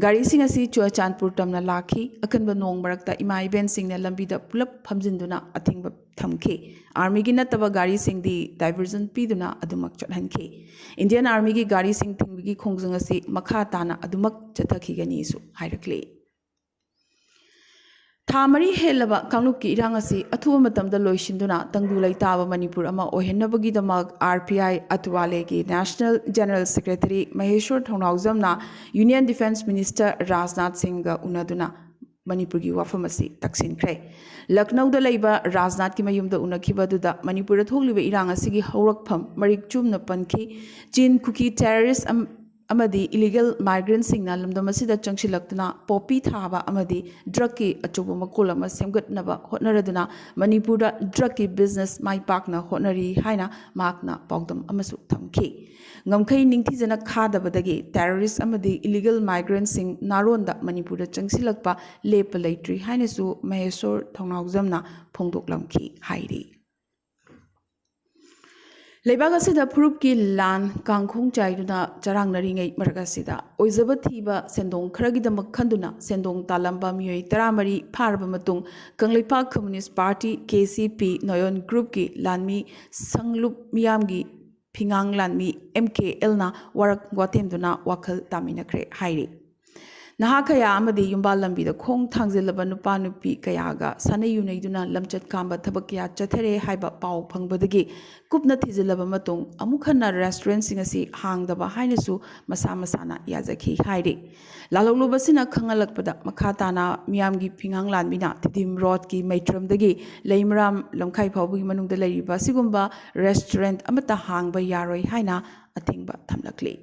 ꯒꯥꯔꯤꯁꯤꯡ ꯑꯁꯤ ꯆꯨꯔꯆꯥꯟꯄꯨꯔ ꯇꯝꯅ ꯂꯥꯛꯈꯤ꯫ ꯑꯀꯟꯕ ꯅꯣꯡ ꯃꯔꯛꯇ ꯏꯃꯥ ꯏꯕꯦꯟꯁꯤꯡꯅ ꯂꯝꯕꯤꯗ ꯄꯨꯂꯞ ꯐꯝꯖꯤꯟꯗꯨꯅ ꯑꯊꯤꯡꯕ ꯊꯝꯈꯤ꯫ ꯑꯥꯔꯃꯤꯒꯤ ꯅꯠꯇꯕ ꯒꯥꯔꯤꯁꯤꯡꯗꯤ diversion ꯄꯤꯗꯨꯅ ꯑꯗꯨꯃꯛ ꯆꯠꯍꯟꯈꯤ꯫ ꯏꯟꯗꯤꯌꯟ ꯑꯥꯔꯃꯤꯒꯤ ꯒꯥꯔꯤꯁꯤꯡ ꯊꯤꯡꯕꯒꯤ ꯈꯣꯡꯖꯪ ꯑꯁꯤ ꯃꯈꯥ ꯇꯥꯅ ꯑꯗꯨꯃꯛ ꯆꯠꯊꯈꯤꯒꯅꯤꯁꯨ ꯍꯥꯏꯔꯛꯂꯤ꯫ ꯊꯥ ꯃꯔꯤ ꯍꯦꯜꯂꯕ ꯀꯥꯡꯂꯨꯞꯀꯤ ꯏꯔꯥꯡ ꯑꯁꯤ ꯑꯊꯨꯕ ꯃꯇꯝꯗ ꯂꯣꯏꯁꯤꯟꯗꯨꯅ ꯇꯪꯗꯨ ꯂꯩꯇꯥꯕ ꯃꯅꯤꯄꯨꯔ ꯑꯃ ꯑꯣꯏꯍꯟꯅꯕꯒꯤꯗꯃꯛ RPI ꯑꯇꯨꯋꯥꯂꯦꯒꯤ National General Secretary ꯃꯍꯦꯁ꯭ꯋꯔ ꯊꯧꯅꯥꯎꯖꯝꯅ Union Defence Minister Rajnath ꯁꯤꯡꯒ ꯎꯅꯗꯨꯅ ꯃꯅꯤꯄꯨꯔꯒꯤ ꯋꯥꯐꯝ ꯑꯁꯤ ꯇꯛꯁꯤꯟꯈ꯭ꯔꯦ꯫ ꯂꯈꯅꯧꯗ ꯂꯩꯕ ꯔꯥꯖꯅꯥꯊꯀꯤ ꯃꯌꯨꯝꯗ ꯎꯅꯈꯤꯕ ꯑꯗꯨꯗ ꯃꯅꯤꯄꯨꯔꯗ ꯊꯣꯛꯂꯤꯕ ꯏꯔꯥꯡ ꯑꯁꯤꯒꯤ ꯍꯧꯔꯛꯐꯝ ꯃꯔꯤꯛ ꯆꯨꯝꯅ ꯄꯟꯈꯤ꯫ ꯆꯤꯟ ꯀꯨꯀꯤ terrorist ꯑꯝ-, ꯑꯃꯗꯤ ꯏꯂꯤꯒꯦꯜ ꯃꯥꯏꯒ꯭ꯔꯦꯟꯁꯤꯡꯅ ꯂꯝꯗꯝ ꯑꯁꯤꯗ ꯆꯪꯁꯤꯜꯂꯛꯇꯨꯅ ꯄꯣꯄꯤ ꯊꯥꯕ ꯑꯃꯗꯤ ꯗ꯭ꯔꯒꯀꯤ ꯑꯆꯧꯕ ꯃꯀꯣꯜ ꯑꯃ ꯁꯦꯝꯒꯠꯅꯕ ꯍꯣꯠꯅꯔꯗꯨꯅ ꯃꯅꯤꯄꯨꯔꯗ ꯗ꯭ꯔꯒꯀꯤ ꯕꯤꯖꯤꯅꯦꯁ ꯃꯥꯏ ꯄꯥꯛꯅ ꯍꯣꯠꯅꯔꯤ ꯍꯥꯏꯅ ꯃꯍꯥꯛꯅ ꯄꯥꯎꯗꯝ ꯑꯃꯁꯨ ꯊꯝꯈꯤ꯫ ꯉꯝꯈꯩ ꯅꯤꯡꯊꯤꯖꯅ ꯈꯥꯗꯕꯗꯒꯤ ꯇꯦꯔꯣꯔꯤꯁ ꯑꯃꯗꯤ ꯏꯂꯤꯒꯦꯜ ꯃꯥꯏꯒ꯭ꯔꯦꯟꯁꯤꯡ ꯅꯥꯔꯣꯟꯗ ꯃꯅꯤꯄꯨꯔꯗ ꯆꯪꯁꯤꯜꯂꯛꯄ ꯂꯦꯞꯄ ꯂꯩꯇ꯭ꯔꯤ ꯍꯥꯏꯅꯁꯨ ꯃꯍꯦꯁꯣꯔ ꯊꯧꯅꯥꯎꯖꯝꯅ ꯐꯣꯡꯗꯣꯛꯂꯝꯈꯤ ꯍꯥꯏꯔꯤ꯫ ꯂꯩꯕꯥꯛ ꯑꯁꯤꯗ ꯐꯨꯔꯨꯞꯀꯤ ꯂꯥꯟ ꯀꯥꯡꯈꯣꯡ ꯆꯥꯏꯗꯨꯅ ꯆꯔꯥꯡꯅꯔꯤꯉꯩ ꯃꯔꯛ ꯑꯁꯤꯗ ꯑꯣꯏꯖꯕ ꯊꯤꯕ ꯁꯦꯟꯗꯣꯡ ꯈꯔꯒꯤꯗꯃꯛ ꯈꯟꯗꯨꯅ ꯁꯦꯟꯗꯣꯡ ꯇꯥꯜꯂꯝꯕ ꯃꯤꯑꯣꯏ ꯇꯔꯥꯃꯔꯤ ꯐꯥꯔꯕ ꯃꯇꯨꯡ Kangleipak communist party, K C ꯄꯤ, ꯅꯣꯌꯣꯟ ꯒ꯭ꯔꯨꯞꯀꯤ ꯂꯥꯟꯃꯤ ꯁꯪꯂꯨꯞ ꯃꯤꯌꯥꯝꯒꯤ ꯐꯤꯉꯥꯡ ꯂꯥꯟꯃꯤ, ꯑꯦꯝ ꯀꯦ ꯑꯦꯜꯅ ꯋꯥꯔꯛ ꯋꯥꯇꯦꯝꯗꯨꯅ ꯋꯥꯈꯜ ꯇꯥꯃꯤꯟꯅꯈ꯭ꯔꯦ ꯍꯥꯏꯔꯤ꯫ ꯅꯍꯥ ꯀꯌꯥ ꯑꯃꯗꯤ ꯌꯨꯝꯕꯥꯜ ꯂꯝꯕꯤꯗ ꯈꯣꯡ ꯊꯥꯡꯖꯤꯜꯂꯕ ꯅꯨꯄꯥ ꯅꯨꯄꯤ ꯀꯌꯥꯒ ꯁꯥꯟꯅ ꯌꯨꯅꯩꯗꯨꯅ ꯂꯝꯆꯠ ꯀꯥꯝꯕ ꯊꯕꯛ ꯀꯌꯥ ꯆꯠꯊꯔꯦ ꯍꯥꯏꯕ ꯄꯥꯎ ꯐꯪꯕꯗꯒꯤ ꯀꯨꯞꯅ ꯊꯤꯖꯤꯜꯂꯕ ꯃꯇꯨꯡ ꯑꯃꯨꯛ ꯍꯟꯅ ꯔꯦꯁꯇꯨꯔꯦꯟꯠꯁꯤꯡ ꯑꯁꯤ ꯍꯥꯡꯗꯕ ꯍꯥꯏꯅꯁꯨ ꯃꯁꯥ ꯃꯁꯥꯅ ꯌꯥꯖꯈꯤ ꯍꯥꯏꯔꯤ꯫ ꯂꯥꯜꯍꯧꯂꯨꯕꯁꯤꯅ ꯈꯪꯍꯜꯂꯛꯄꯗ ꯃꯈꯥ ꯇꯥꯅ ꯃꯤꯌꯥꯝꯒꯤ ꯐꯤꯉꯥꯡ ꯂꯥꯟꯕꯤꯅ ꯊꯤꯗꯤꯝ ꯔꯣꯗꯀꯤ ꯃꯩꯇ꯭ꯔꯝꯗꯒꯤ ꯂꯩꯃꯔꯥꯝ ꯂꯝꯈꯥꯏ ꯐꯥꯎꯕꯒꯤ ꯃꯅꯨꯡꯗ ꯂꯩꯔꯤꯕ ꯑꯁꯤꯒꯨꯝꯕ ꯔꯦꯁꯇꯨꯔꯦꯟꯠ ꯑꯃꯠꯇ ꯍꯥꯡꯕ ꯌꯥꯔꯣꯏ ꯍꯥꯏꯅ ꯑꯊꯤꯡꯕ ꯊꯝꯂꯛꯂꯤ꯫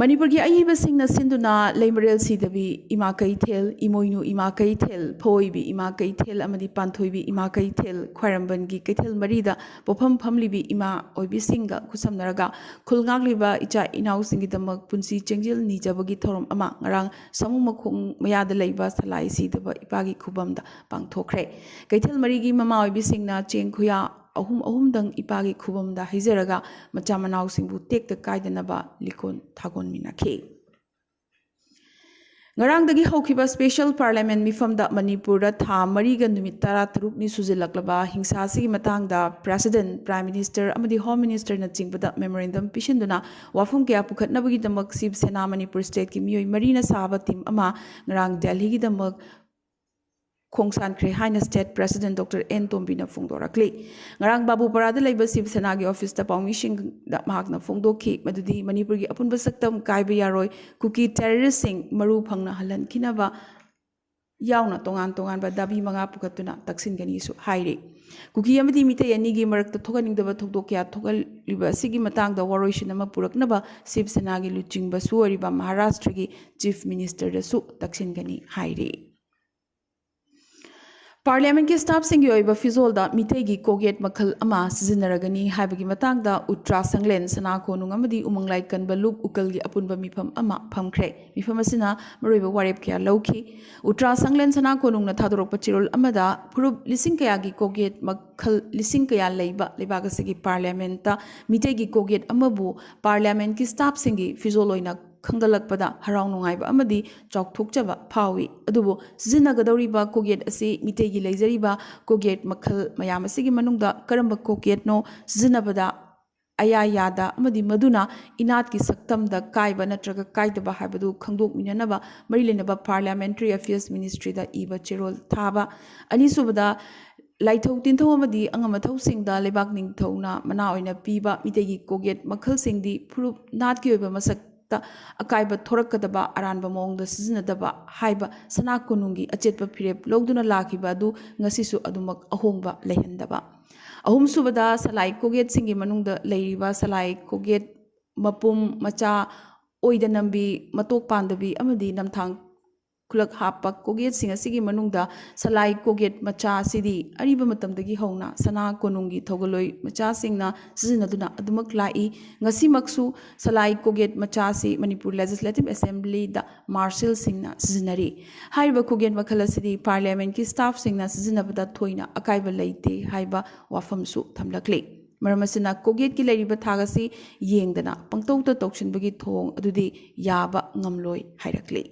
ꯃꯅꯤꯄꯨꯔꯒꯤ ꯑꯏꯕꯁꯤꯡꯅ ꯁꯤꯟꯗꯨꯅ ꯂꯩꯃꯔꯦꯜ ꯁꯤꯗꯕꯤ ꯏꯃꯥ ꯀꯩꯊꯦꯜ, ꯏꯃꯣꯏꯅꯨ ꯏꯃꯥ ꯀꯩꯊꯦꯜ, ꯐꯣꯏꯕꯤ ꯏꯃꯥ ꯀꯩꯊꯦꯜ ꯑꯃꯗꯤ ꯄꯥꯟꯊꯣꯏꯕꯤ ꯏꯃꯥ ꯀꯩꯊꯦꯜ, ꯈ꯭ꯋꯥꯏꯔꯝꯕꯟꯒꯤ ꯀꯩꯊꯦꯜ ꯃꯔꯤꯗ ꯄꯣꯠꯐꯝ ꯐꯝꯂꯤꯕꯤ ꯏꯃꯥ ꯑꯣꯏꯕꯤꯁꯤꯡꯒ ꯈꯨꯠꯁꯝꯅꯔꯒ ꯈꯨꯜ ꯉꯥꯛꯂꯤꯕ ꯏꯆꯥ ꯏꯅꯥꯎꯁꯤꯡꯒꯤꯗꯃꯛ ꯄꯨꯟꯁꯤ ꯆꯦꯡꯖꯦꯜ ꯅꯤꯖꯕꯒꯤ ꯊꯧꯔꯝ ꯑꯃ ꯉꯔꯥꯡ ꯁꯥꯃꯨ ꯃꯈꯣꯡ ꯃꯌꯥꯗ ꯂꯩꯕ ꯁꯂꯥꯏ ꯁꯤꯗꯕ ꯏꯄꯥꯒꯤ ꯈꯨꯕꯝꯗ ꯄꯥꯡꯊꯣꯛꯈ꯭ꯔꯦ꯫ ꯀꯩꯊꯦꯜ ꯃꯔꯤꯒꯤ ꯃꯃꯥ ꯑꯣꯏꯕꯤꯁꯤꯡꯅ ꯆꯦꯡ ꯈꯨꯌꯥ ꯑꯍꯨꯝ ꯑꯍꯨꯝꯗꯪ ꯏꯄꯥꯒꯤ ꯈꯨꯕꯝꯗ ꯍꯩꯖꯔꯒ ꯃꯆꯥ ꯃꯅꯥꯎꯁꯤꯡꯕꯨ ꯇꯦꯛꯇ ꯀꯥꯏꯗꯅꯕ ꯂꯤꯀꯣꯟ ꯊꯥꯒꯣꯟꯃꯤꯟꯅꯈꯤ꯫ ꯉꯔꯥꯡꯗꯒꯤ ꯍꯧꯈꯤꯕ ꯁ꯭ꯄꯦꯁꯦꯜ ꯄꯥꯔꯂꯤꯌꯥꯃꯦꯟꯠ ꯃꯤꯐꯝꯗ ꯃꯅꯤꯄꯨꯔꯗ ꯊꯥ ꯃꯔꯤꯒ ꯅꯨꯃꯤꯠ ꯇꯔꯥꯇꯔꯨꯛꯅꯤ ꯁꯨꯖꯤꯜꯂꯛꯂꯕ ꯍꯤꯡꯁꯥ ꯑꯁꯤꯒꯤ ꯃꯇꯥꯡꯗ ꯄ꯭ꯔꯦꯁꯤꯗꯦꯟꯠ, ꯄ꯭ꯔꯥꯏꯝ ꯃꯤꯅꯤꯁꯇꯔ ꯑꯃꯗꯤ ꯍꯣꯝ ꯃꯤꯅꯤꯁꯇꯔꯅꯆꯤꯡꯕꯗ ꯃꯦꯃꯣꯔꯦꯟꯗꯝ ꯄꯤꯁꯤꯟꯗꯨꯅ ꯋꯥꯐꯝ ꯀꯌꯥ ꯄꯨꯈꯠꯅꯕꯒꯤꯗꯃꯛ ꯁꯤꯕ ꯁꯦꯅꯥ ꯃꯅꯤꯄꯨꯔ ꯁ꯭ꯇꯦꯠꯀꯤ ꯃꯤꯑꯣꯏ ꯃꯔꯤꯅ ꯁꯥꯕ ꯇꯤꯝ ꯑꯃ ꯉꯔꯥꯡ ꯗꯦꯜꯍꯤꯒꯤꯗꯃꯛ ꯈꯣꯡꯁꯥꯟꯈ꯭ꯔꯦ ꯍꯥꯏꯅ ꯁ꯭ꯇꯦꯠ ꯄ꯭ꯔꯦꯁꯤꯗꯦꯟꯠ ꯗꯣꯛꯇꯔ ꯑꯦꯟ ꯇꯣꯝꯕꯤꯅ ꯐꯣꯡꯗꯣꯔꯛꯂꯤ꯫ ꯉꯔꯥꯡ ꯕꯥꯕꯨꯄꯥꯔꯥꯗ ꯂꯩꯕ ꯁꯤꯕ ꯁꯦꯅꯥꯒꯤ ꯑꯣꯐꯤꯁꯇ ꯄꯥꯎꯃꯤꯁꯤꯡꯗ ꯃꯍꯥꯛꯅ ꯐꯣꯡꯗꯣꯛꯈꯤ ꯃꯗꯨꯗꯤ ꯃꯅꯤꯄꯨꯔꯒꯤ ꯑꯄꯨꯟꯕ ꯁꯛꯇꯝ ꯀꯥꯏꯕ ꯌꯥꯔꯣꯏ, ꯀꯨꯀꯤ ꯇꯦꯔꯣꯔꯤꯁꯁꯤꯡ ꯃꯔꯨ ꯐꯪꯅ ꯍꯜꯍꯟꯈꯤꯅꯕ ꯌꯥꯎꯅ ꯇꯣꯉꯥꯟ ꯇꯣꯉꯥꯟꯕ ꯗꯥꯕꯤ ꯃꯉꯥ ꯄꯨꯈꯠꯇꯨꯅ ꯇꯛꯁꯤꯟꯒꯅꯤꯁꯨ ꯍꯥꯏꯔꯤ꯫ ꯀꯨꯀꯤ ꯑꯃꯗꯤ ꯃꯤꯇꯩ ꯑꯅꯤꯒꯤ ꯃꯔꯛꯇ ꯊꯣꯛꯍꯟꯅꯤꯡꯗꯕ ꯊꯧꯗꯣꯛ ꯀꯌꯥ ꯊꯣꯛꯍꯜꯂꯤꯕ ꯑꯁꯤꯒꯤ ꯃꯇꯥꯡꯗ ꯋꯥꯔꯣꯏꯁꯤꯟ ꯑꯃ ꯄꯨꯔꯛꯅꯕ ꯁꯤꯕ ꯁꯦꯅꯥꯒꯤ ꯂꯨꯆꯤꯡꯕꯁꯨ ꯑꯣꯏꯔꯤꯕ ꯃꯍꯥꯔꯥꯁꯇ꯭ꯔꯒꯤ ꯆꯤꯐ ꯃꯤꯅꯤꯁꯇꯔꯗꯁꯨ ꯇꯛꯁꯤꯟꯒꯅꯤ ꯍꯥꯏꯔꯤ꯫ ꯄꯥꯔꯂꯤꯌꯥꯃꯦꯟꯠꯀꯤ ꯁ꯭ꯇꯥꯐꯁꯤꯡꯒꯤ ꯑꯣꯏꯕ ꯐꯤꯖꯣꯜꯗ ꯃꯤꯇꯩꯒꯤ ꯀꯣꯒꯦꯠ ꯃꯈꯜ ꯑꯃ ꯁꯤꯖꯤꯟꯅꯔꯒꯅꯤ ꯍꯥꯏꯕꯒꯤ ꯃꯇꯥꯡꯗ ꯎꯇ꯭ꯔꯥ ꯁꯪꯂꯦꯟ, ꯁꯅꯥ ꯀꯣꯅꯨꯡ ꯑꯃꯗꯤ ꯎꯃꯪ ꯂꯥꯏꯀꯟꯕ ꯂꯨꯞ ꯎꯀꯜꯒꯤ ꯑꯄꯨꯟꯕ ꯃꯤꯐꯝ ꯑꯃ ꯐꯝꯈ꯭ꯔꯦ꯫ ꯃꯤꯐꯝ ꯑꯁꯤꯅ ꯃꯔꯨꯑꯣꯏꯕ ꯋꯥꯔꯦꯞ ꯀꯌꯥ ꯂꯧꯈꯤ꯫ ꯎꯇ꯭ꯔꯥ ꯁꯪꯂꯦꯟ, ꯁꯅꯥ ꯀꯣꯅꯨꯡꯅ ꯊꯥꯗꯣꯔꯛꯄ ꯆꯦꯔꯣꯜ ꯑꯃꯗ ꯐꯨꯔꯨꯞ ꯂꯤꯁꯤꯡ ꯀꯌꯥꯒꯤ ꯀꯣꯒꯦꯠ ꯃꯈꯜ ꯂꯤꯁꯤꯡ ꯀꯌꯥ ꯂꯩꯕ ꯂꯩꯕꯥꯛ ꯑꯁꯤꯒꯤ ꯄꯥꯔꯂꯤꯌꯥꯃꯦꯟꯠꯇ ꯃꯤꯇꯩꯒꯤ ꯀꯣꯒꯦꯠ ꯑꯃꯕꯨ ꯄꯥꯔꯂꯤꯌꯥꯃꯦꯟꯠꯀꯤ ꯁ꯭ꯇꯥꯐꯁꯤꯡꯒꯤ ꯐꯤꯖꯣꯜ ꯑꯣꯏꯅ ꯈꯪꯒꯠꯂꯛꯄꯗ ꯍꯔꯥꯎ ꯅꯨꯡꯉꯥꯏꯕ ꯑꯃꯗꯤ ꯆꯥꯎꯊꯣꯛꯆꯕ ꯐꯥꯎꯏ꯫ ꯑꯗꯨꯕꯨ ꯁꯤꯖꯤꯟꯅꯒꯗꯧꯔꯤꯕ ꯀꯣꯒꯦꯠ ꯑꯁꯤ ꯃꯤꯇꯩꯒꯤ ꯂꯩꯖꯔꯤꯕ ꯀꯣꯒꯦꯠ ꯃꯈꯜ ꯃꯌꯥꯝ ꯑꯁꯤꯒꯤ ꯃꯅꯨꯡꯗ ꯀꯔꯝꯕ ꯀꯣꯒꯦꯠꯅꯣ ꯁꯤꯖꯤꯟꯅꯕꯗ ꯑꯌꯥ ꯌꯥꯗ ꯑꯃꯗꯤ ꯃꯗꯨꯅ ꯏꯅꯥꯠꯀꯤ ꯁꯛꯇꯝꯗ ꯀꯥꯏꯕ ꯅꯠꯇ꯭ꯔꯒ ꯀꯥꯏꯗꯕ ꯍꯥꯏꯕꯗꯨ ꯈꯪꯗꯣꯛꯃꯤꯟꯅꯅꯕ ꯃꯔꯤ ꯂꯩꯅꯕ Parliamentary Affairs Ministryꯗ ꯏꯕ ꯆꯦꯔꯣꯜ ꯊꯥꯕ꯫ ꯑꯅꯤꯁꯨꯕꯗ, ꯂꯥꯏꯊꯧ ꯇꯤꯟꯊꯧ ꯑꯃꯗꯤ ꯑꯉꯝ ꯑꯊꯧꯁꯤꯡꯗ ꯂꯩꯕꯥꯛ ꯅꯤꯡꯊꯧꯅ ꯃꯅꯥ ꯑꯣꯏꯅ ꯄꯤꯕ ꯃꯤꯇꯩꯒꯤ ꯀꯣꯒꯦꯠ ꯃꯈꯜꯁꯤꯡꯗꯤ ꯐꯨꯔꯨꯞ ꯅꯥꯠꯀꯤ ꯑꯣꯏꯕ ꯃꯁꯛꯇ ꯑꯀꯥꯏꯕ ꯊꯣꯔꯛꯀꯗꯕ ꯑꯔꯥꯟꯕ ꯃꯑꯣꯡꯗ ꯁꯤꯖꯤꯟꯅꯗꯕ ꯍꯥꯏꯕ ꯁꯅꯥ ꯀꯣꯅꯨꯡꯒꯤ ꯑꯆꯦꯠꯄ ꯐꯤꯔꯦꯞ ꯂꯧꯗꯨꯅ ꯂꯥꯛꯈꯤꯕ ꯑꯗꯨ ꯉꯁꯤꯁꯨ ꯑꯗꯨꯃꯛ ꯑꯍꯣꯡꯕ ꯂꯩꯍꯟꯗꯕ꯫ ꯑꯍꯨꯝꯁꯨꯕꯗ, ꯁꯂꯥꯏ ꯀꯣꯒꯦꯠꯁꯤꯡꯒꯤ ꯃꯅꯨꯡꯗ ꯂꯩꯔꯤꯕ ꯁꯂꯥꯏ ꯀꯣꯒꯦꯠ ꯃꯄꯨꯝ ꯃꯆꯥ, ꯑꯣꯏꯗ ꯅꯝꯕꯤ, ꯃꯇꯣꯛ ꯄꯥꯟꯗꯕꯤ ꯑꯃꯗꯤ ꯅꯝꯊꯥꯡ ꯈꯨꯂꯛ ꯍꯥꯞꯄ ꯀꯣꯒꯦꯠꯁꯤꯡ ꯑꯁꯤꯒꯤ ꯃꯅꯨꯡꯗ ꯁꯂꯥꯏ ꯀꯣꯒꯦꯠ ꯃꯆꯥ ꯑꯁꯤꯗꯤ ꯑꯔꯤꯕ ꯃꯇꯝꯗꯒꯤ ꯍꯧꯅ ꯁꯅꯥ ꯀꯣꯅꯨꯡꯒꯤ ꯊꯧꯒꯜꯂꯣꯏ ꯃꯆꯥꯁꯤꯡꯅ ꯁꯤꯖꯤꯟꯅꯗꯨꯅ ꯑꯗꯨꯃꯛ ꯂꯥꯛꯏ꯫ ꯉꯁꯤꯃꯛꯁꯨ ꯁꯂꯥꯏ ꯀꯣꯒꯦꯠ ꯃꯆꯥ ꯑꯁꯤ ꯃꯅꯤꯄꯨꯔ Legislative Assemblyꯗ ꯃꯥꯔꯁꯦꯜꯁꯤꯡꯅ ꯁꯤꯖꯤꯟꯅꯔꯤ꯫ ꯍꯥꯏꯔꯤꯕ ꯀꯣꯒꯦꯠ ꯃꯈꯜ ꯑꯁꯤꯗꯤ Parliamentꯀꯤ staffꯁꯤꯡꯅ ꯁꯤꯖꯤꯟꯅꯕꯗ ꯊꯣꯏꯅ ꯑꯀꯥꯏꯕ ꯂꯩꯇꯦ ꯍꯥꯏꯕ ꯋꯥꯐꯝꯁꯨ ꯊꯝꯂꯛꯂꯤ꯫ ꯃꯔꯝ ꯑꯁꯤꯅ ꯀꯣꯒꯦꯠꯀꯤ ꯂꯩꯔꯤꯕ ꯊꯥꯛ ꯑꯁꯤ ꯌꯦꯡꯗꯅ ꯄꯪꯇꯧꯗ ꯇꯧꯁꯤꯟꯕꯒꯤ ꯊꯧꯑꯣꯡ ꯑꯗꯨꯗꯤ ꯌꯥꯕ ꯉꯝꯂꯣꯏ ꯍꯥꯏꯔꯛꯂꯤ꯫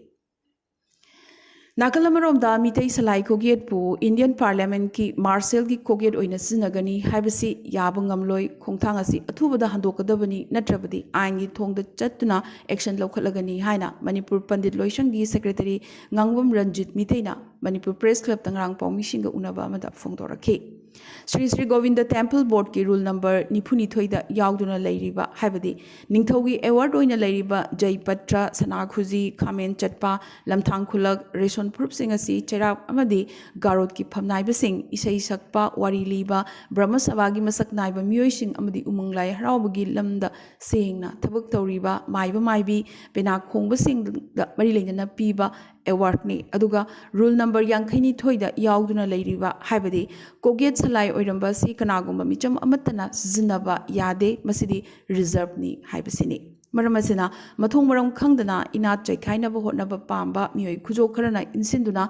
ꯅꯥꯀꯜ ꯑꯃꯔꯣꯝꯗ, ꯃꯤꯇꯩ ꯁꯂꯥꯏ ꯀꯣꯒꯦꯠꯄꯨ Indian Parliamentꯀꯤ ꯃꯥꯔꯁꯦꯜꯒꯤ ꯀꯣꯒꯦꯠ ꯑꯣꯏꯅ ꯁꯤꯖꯤꯟꯅꯒꯅꯤ ꯍꯥꯏꯕꯁꯤ ꯌꯥꯕ ꯉꯝꯂꯣꯏ, ꯈꯣꯡꯊꯥꯡ ꯑꯁꯤ ꯑꯊꯨꯕꯗ ꯍꯟꯗꯣꯛꯀꯗꯕꯅꯤ, ꯅꯠꯇ꯭ꯔꯕꯗꯤ ꯑꯥꯏꯟꯒꯤ ꯊꯣꯡꯗ ꯆꯠꯇꯨꯅ action ꯂꯧꯈꯠꯂꯒꯅꯤ ꯍꯥꯏꯅ ꯃꯅꯤꯄꯨꯔ ꯄꯟꯗꯤꯠ ꯂꯣꯏꯁꯪꯒꯤ secretary ꯉꯥꯡꯕꯝ ꯔꯟꯖꯤꯠ ꯃꯤꯇꯩꯅ ꯃꯅꯤꯄꯨꯔ Press Clubꯇ ꯉꯔꯥꯡ ꯄꯥꯎꯃꯤꯁꯤꯡꯒ ꯎꯅꯕ ꯑꯃꯗ ꯐꯣꯡꯗꯣꯔꯛꯈꯤ꯫ ꯁ꯭ꯔꯤ ꯁ꯭ꯔꯤ ꯒꯣꯕꯤꯟꯗ ꯇꯦꯝꯄꯜ ꯕꯣꯔꯗꯀꯤ ꯔꯨꯜ ꯅꯝꯕꯔ ꯅꯤꯐꯨꯅꯤꯊꯣꯏꯗ ꯌꯥꯎꯗꯨꯅ ꯂꯩꯔꯤꯕ, ꯍꯥꯏꯕꯗꯤ ꯅꯤꯡꯊꯧꯒꯤ ꯑꯦꯋꯥꯔꯗ ꯑꯣꯏꯅ ꯂꯩꯔꯤꯕ ꯖꯩꯄꯠꯇ꯭ꯔ, ꯁꯅꯥꯈꯨꯖꯤ, ꯈꯥꯃꯦꯟ ꯆꯠꯄ, ꯂꯝꯊꯥꯡ ꯈꯨꯂꯛ, ꯔꯦꯁꯣꯟ ꯐꯨꯔꯨꯞꯁꯤꯡ ꯑꯁꯤ ꯆꯩꯔꯥꯛ ꯑꯃꯗꯤ ꯒꯥꯔꯣꯠꯀꯤ ꯐꯝꯅꯥꯏꯕꯁꯤꯡ, ꯏꯁꯩ ꯁꯛꯄ, ꯋꯥꯔꯤ ꯂꯤꯕ, ꯕ꯭ꯔꯍꯃ ꯁꯚꯥꯒꯤ ꯃꯁꯛ ꯅꯥꯏꯕ ꯃꯤꯑꯣꯏꯁꯤꯡ ꯑꯃꯗꯤ ꯎꯃꯪ ꯂꯥꯏ ꯍꯔꯥꯎꯕꯒꯤ ꯂꯝꯗ ꯁꯦꯡꯅ ꯊꯕꯛ ꯇꯧꯔꯤꯕ ꯃꯥꯏꯕ ꯃꯥꯏꯕꯤ, ꯄꯦꯅꯥ ꯈꯣꯡꯕꯁꯤꯡꯗ ꯃꯔꯤ ꯂꯩꯅꯅ ꯄꯤꯕ ꯑꯦꯋꯥꯔꯗꯅꯤ꯫ ꯑꯗꯨꯒ ꯔꯨꯜ ꯅꯝꯕꯔ ꯌꯥꯡꯈꯩꯅꯤꯊꯣꯏꯗ ꯌꯥꯎꯗꯨꯅ ꯂꯩꯔꯤꯕ, ꯍꯥꯏꯕꯗꯤ ꯀꯣꯒꯦꯠ ꯁꯂꯥꯏ ꯑꯣꯏꯔꯝꯕ ꯑꯁꯤ ꯀꯅꯥꯒꯨꯝꯕ ꯃꯤꯆꯝ ꯑꯃꯠꯇꯅ ꯁꯤꯖꯤꯟꯅꯕ ꯌꯥꯗꯦ, ꯃꯁꯤꯗꯤ ꯔꯤꯖꯔꯕꯅꯤ ꯍꯥꯏꯕꯁꯤꯅꯤ꯫ ꯃꯔꯝ ꯑꯁꯤꯅ, ꯃꯊꯣꯡ ꯃꯔꯝ ꯈꯪꯗꯅ ꯏꯅꯥꯠ ꯆꯥꯏꯈꯥꯏꯅꯕ ꯍꯣꯠꯅꯕ ꯄꯥꯝꯕ ꯃꯤꯑꯣꯏ ꯈꯨꯖꯣꯛ ꯈꯔꯅ ꯏꯟꯁꯤꯟꯗꯨꯅ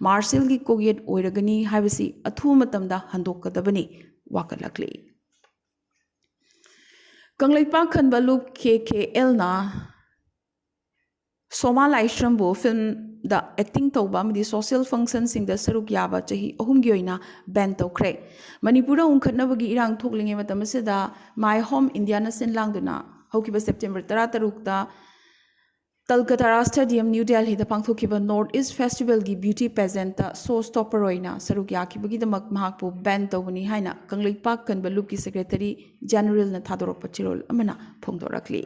ꯃꯥꯔꯁꯦꯜꯒꯤ ꯀꯣꯒꯦꯠ ꯑꯣꯏꯔꯒꯅꯤ ꯍꯥꯏꯕꯁꯤ ꯑꯊꯨꯕ ꯃꯇꯝꯗ ꯍꯟꯗꯣꯛꯀꯗꯕꯅꯤ ꯋꯥꯀꯠꯂꯛꯂꯤ꯫ ꯀꯪꯂꯩꯄꯥꯛ ꯈꯟꯕ ꯂꯨꯞ ꯀꯦ ꯀꯦ ꯑꯦꯜꯅ ꯁꯣꯃꯥ ꯂꯥꯏꯁ꯭ꯔꯝꯕꯨ ꯐꯤꯜꯝꯗ ꯑꯦꯛꯇꯤꯡ ꯇꯧꯕ ꯑꯃꯗꯤ ꯁꯣꯁꯤꯌꯦꯜ ꯐꯪꯁꯟꯁꯤꯡꯗ ꯁꯔꯨꯛ ꯌꯥꯕ ꯆꯍꯤ ꯑꯍꯨꯝꯒꯤ ꯑꯣꯏꯅ ꯕꯦꯟ ꯇꯧꯈ꯭ꯔꯦ꯫ ꯃꯅꯤꯄꯨꯔꯗ ꯎꯪꯈꯠꯅꯕꯒꯤ ꯏꯔꯥꯡ ꯊꯣꯛꯂꯤꯉꯩ ꯃꯇꯝ ꯑꯁꯤꯗ ꯃꯥꯏ ꯍꯣꯝ ꯏꯟꯗꯤꯌꯥꯅ ꯁꯤꯟ ꯂꯥꯡꯗꯨꯅ ꯍꯧꯈꯤꯕ ꯁꯦꯞꯇꯦꯝꯕꯔ ꯇꯔꯥꯇꯔꯨꯛꯇ ꯇꯜꯀꯇꯥꯔꯥ ꯁ꯭ꯇꯦꯗꯤꯌꯝ, ꯅ꯭ꯌꯨ ꯗꯦꯜꯍꯤꯗ ꯄꯥꯡꯊꯣꯛꯈꯤꯕ ꯅꯣꯔꯠ ꯏꯁ ꯐꯦꯁꯇꯤꯚꯦꯜꯒꯤ ꯕ꯭ꯌꯨꯇꯤ ꯄꯦꯖꯦꯟꯠꯇ ꯁꯣ ꯁ꯭ꯇꯣꯞꯄꯔ ꯑꯣꯏꯅ ꯁꯔꯨꯛ ꯌꯥꯈꯤꯕꯒꯤꯗꯃꯛ ꯃꯍꯥꯛꯄꯨ ꯕꯦꯟ ꯇꯧꯕꯅꯤ ꯍꯥꯏꯅ ꯀꯪꯂꯩꯄꯥꯛ ꯀꯟꯕ ꯂꯨꯞꯀꯤ ꯁꯦꯀ꯭ꯔꯦꯇꯔꯤ ꯖꯦꯅꯔꯦꯜꯅ ꯊꯥꯗꯣꯔꯛꯄ ꯆꯦꯔꯣꯜ ꯑꯃꯅ ꯐꯣꯡꯗꯣꯔꯛꯂꯤ꯫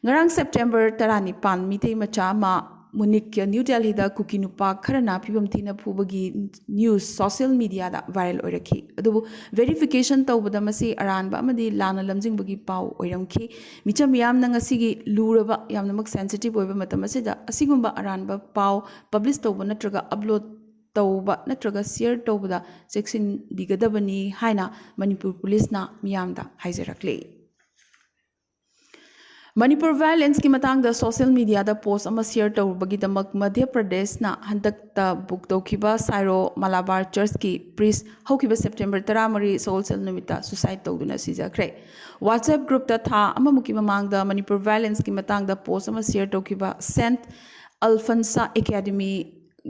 ꯉꯔꯥꯡ ꯁꯦꯞꯇꯦꯝꯕꯔ ꯇꯔꯥꯅꯤꯄꯥꯟ, ꯃꯤꯇꯩ ꯃꯆꯥ ꯑꯃ ꯃꯨꯅꯤꯛꯀꯤ ꯅ꯭ꯌꯨ ꯗꯦꯜꯍꯤꯗ ꯀꯨꯀꯤ ꯅꯨꯄꯥ ꯈꯔꯅ ꯐꯤꯕꯝ ꯊꯤꯅ ꯐꯨꯕꯒꯤ ꯅ꯭ꯌꯨꯁ ꯁꯣꯁꯤꯌꯦꯜ ꯃꯤꯗꯤꯌꯥꯗ ꯚꯥꯏꯔꯦꯜ ꯑꯣꯏꯔꯛꯈꯤ꯫ ꯑꯗꯨꯕꯨ ꯚꯦꯔꯤꯐꯤꯀꯦꯁꯟ ꯇꯧꯕꯗ ꯃꯁꯤ ꯑꯔꯥꯟꯕ ꯑꯃꯗꯤ ꯂꯥꯟꯅ ꯂꯝꯖꯤꯡꯕꯒꯤ ꯄꯥꯎ ꯑꯣꯏꯔꯝꯈꯤ꯫ ꯃꯤꯆꯝ ꯃꯤꯌꯥꯝꯅ ꯉꯁꯤꯒꯤ ꯂꯨꯔꯕ, ꯌꯥꯝꯅꯃꯛ ꯁꯦꯟꯁꯤꯇꯤꯚ ꯑꯣꯏꯕ ꯃꯇꯝ ꯑꯁꯤꯗ ꯑꯁꯤꯒꯨꯝꯕ ꯑꯔꯥꯟꯕ ꯄꯥꯎ ꯄꯕ꯭ꯂꯤꯁ ꯇꯧꯕ ꯅꯠꯇ꯭ꯔꯒ ꯑꯞꯂꯣꯗ ꯇꯧꯕ ꯅꯠꯇ꯭ꯔꯒ ꯁꯤꯌꯔ ꯇꯧꯕꯗ ꯆꯦꯛꯁꯤꯟꯕꯤꯒꯗꯕꯅꯤ ꯍꯥꯏꯅ ꯃꯅꯤꯄꯨꯔ ꯄꯨꯂꯤꯁꯅ ꯃꯤꯌꯥꯝꯗ ꯍꯥꯏꯖꯔꯛꯂꯤ꯫ ꯃꯅꯤꯄꯨꯔ ꯚꯥꯏꯑꯣꯂꯦꯟꯁꯀꯤ ꯃꯇꯥꯡꯗ ꯁꯣꯁꯤꯌꯦꯜ ꯃꯤꯗꯤꯌꯥꯗ ꯄꯣꯁ ꯑꯃ ꯁꯤꯌꯔ ꯇꯧꯔꯨꯕꯒꯤꯗꯃꯛ ꯃꯙ꯭ꯌ ꯄ꯭ꯔꯗꯦꯁꯅ ꯍꯟꯗꯛꯇ ꯕꯨꯛ ꯇꯧꯈꯤꯕ ꯁꯥꯏꯔꯣ ꯃꯂꯥꯕꯥꯔ ꯆꯔꯆꯀꯤ ꯄ꯭ꯔꯤꯁ ꯍꯧꯈꯤꯕ ꯁꯦꯞꯇꯦꯝꯕꯔ ꯇꯔꯥꯃꯔꯤ ꯁꯒꯣꯜꯁꯦꯜ ꯅꯨꯃꯤꯠꯇ ꯁꯨꯁꯥꯏꯗ ꯇꯧꯗꯨꯅ ꯁꯤꯖꯈ꯭ꯔꯦ꯫ WhatsApp ꯒ꯭ꯔꯨꯞꯇ ꯊꯥ ꯑꯃꯃꯨꯛꯀꯤ ꯃꯃꯥꯡꯗ ꯃꯅꯤꯄꯨꯔ ꯚꯥꯏꯑꯣꯂꯦꯟꯁꯀꯤ ꯃꯇꯥꯡꯗ ꯄꯣꯁ ꯑꯃ ꯁꯤꯌꯔ ꯇꯧꯈꯤꯕ ꯁꯦꯟꯠ ꯑꯜꯐꯟꯁꯥ ꯑꯦꯀꯥꯗꯦꯃꯤ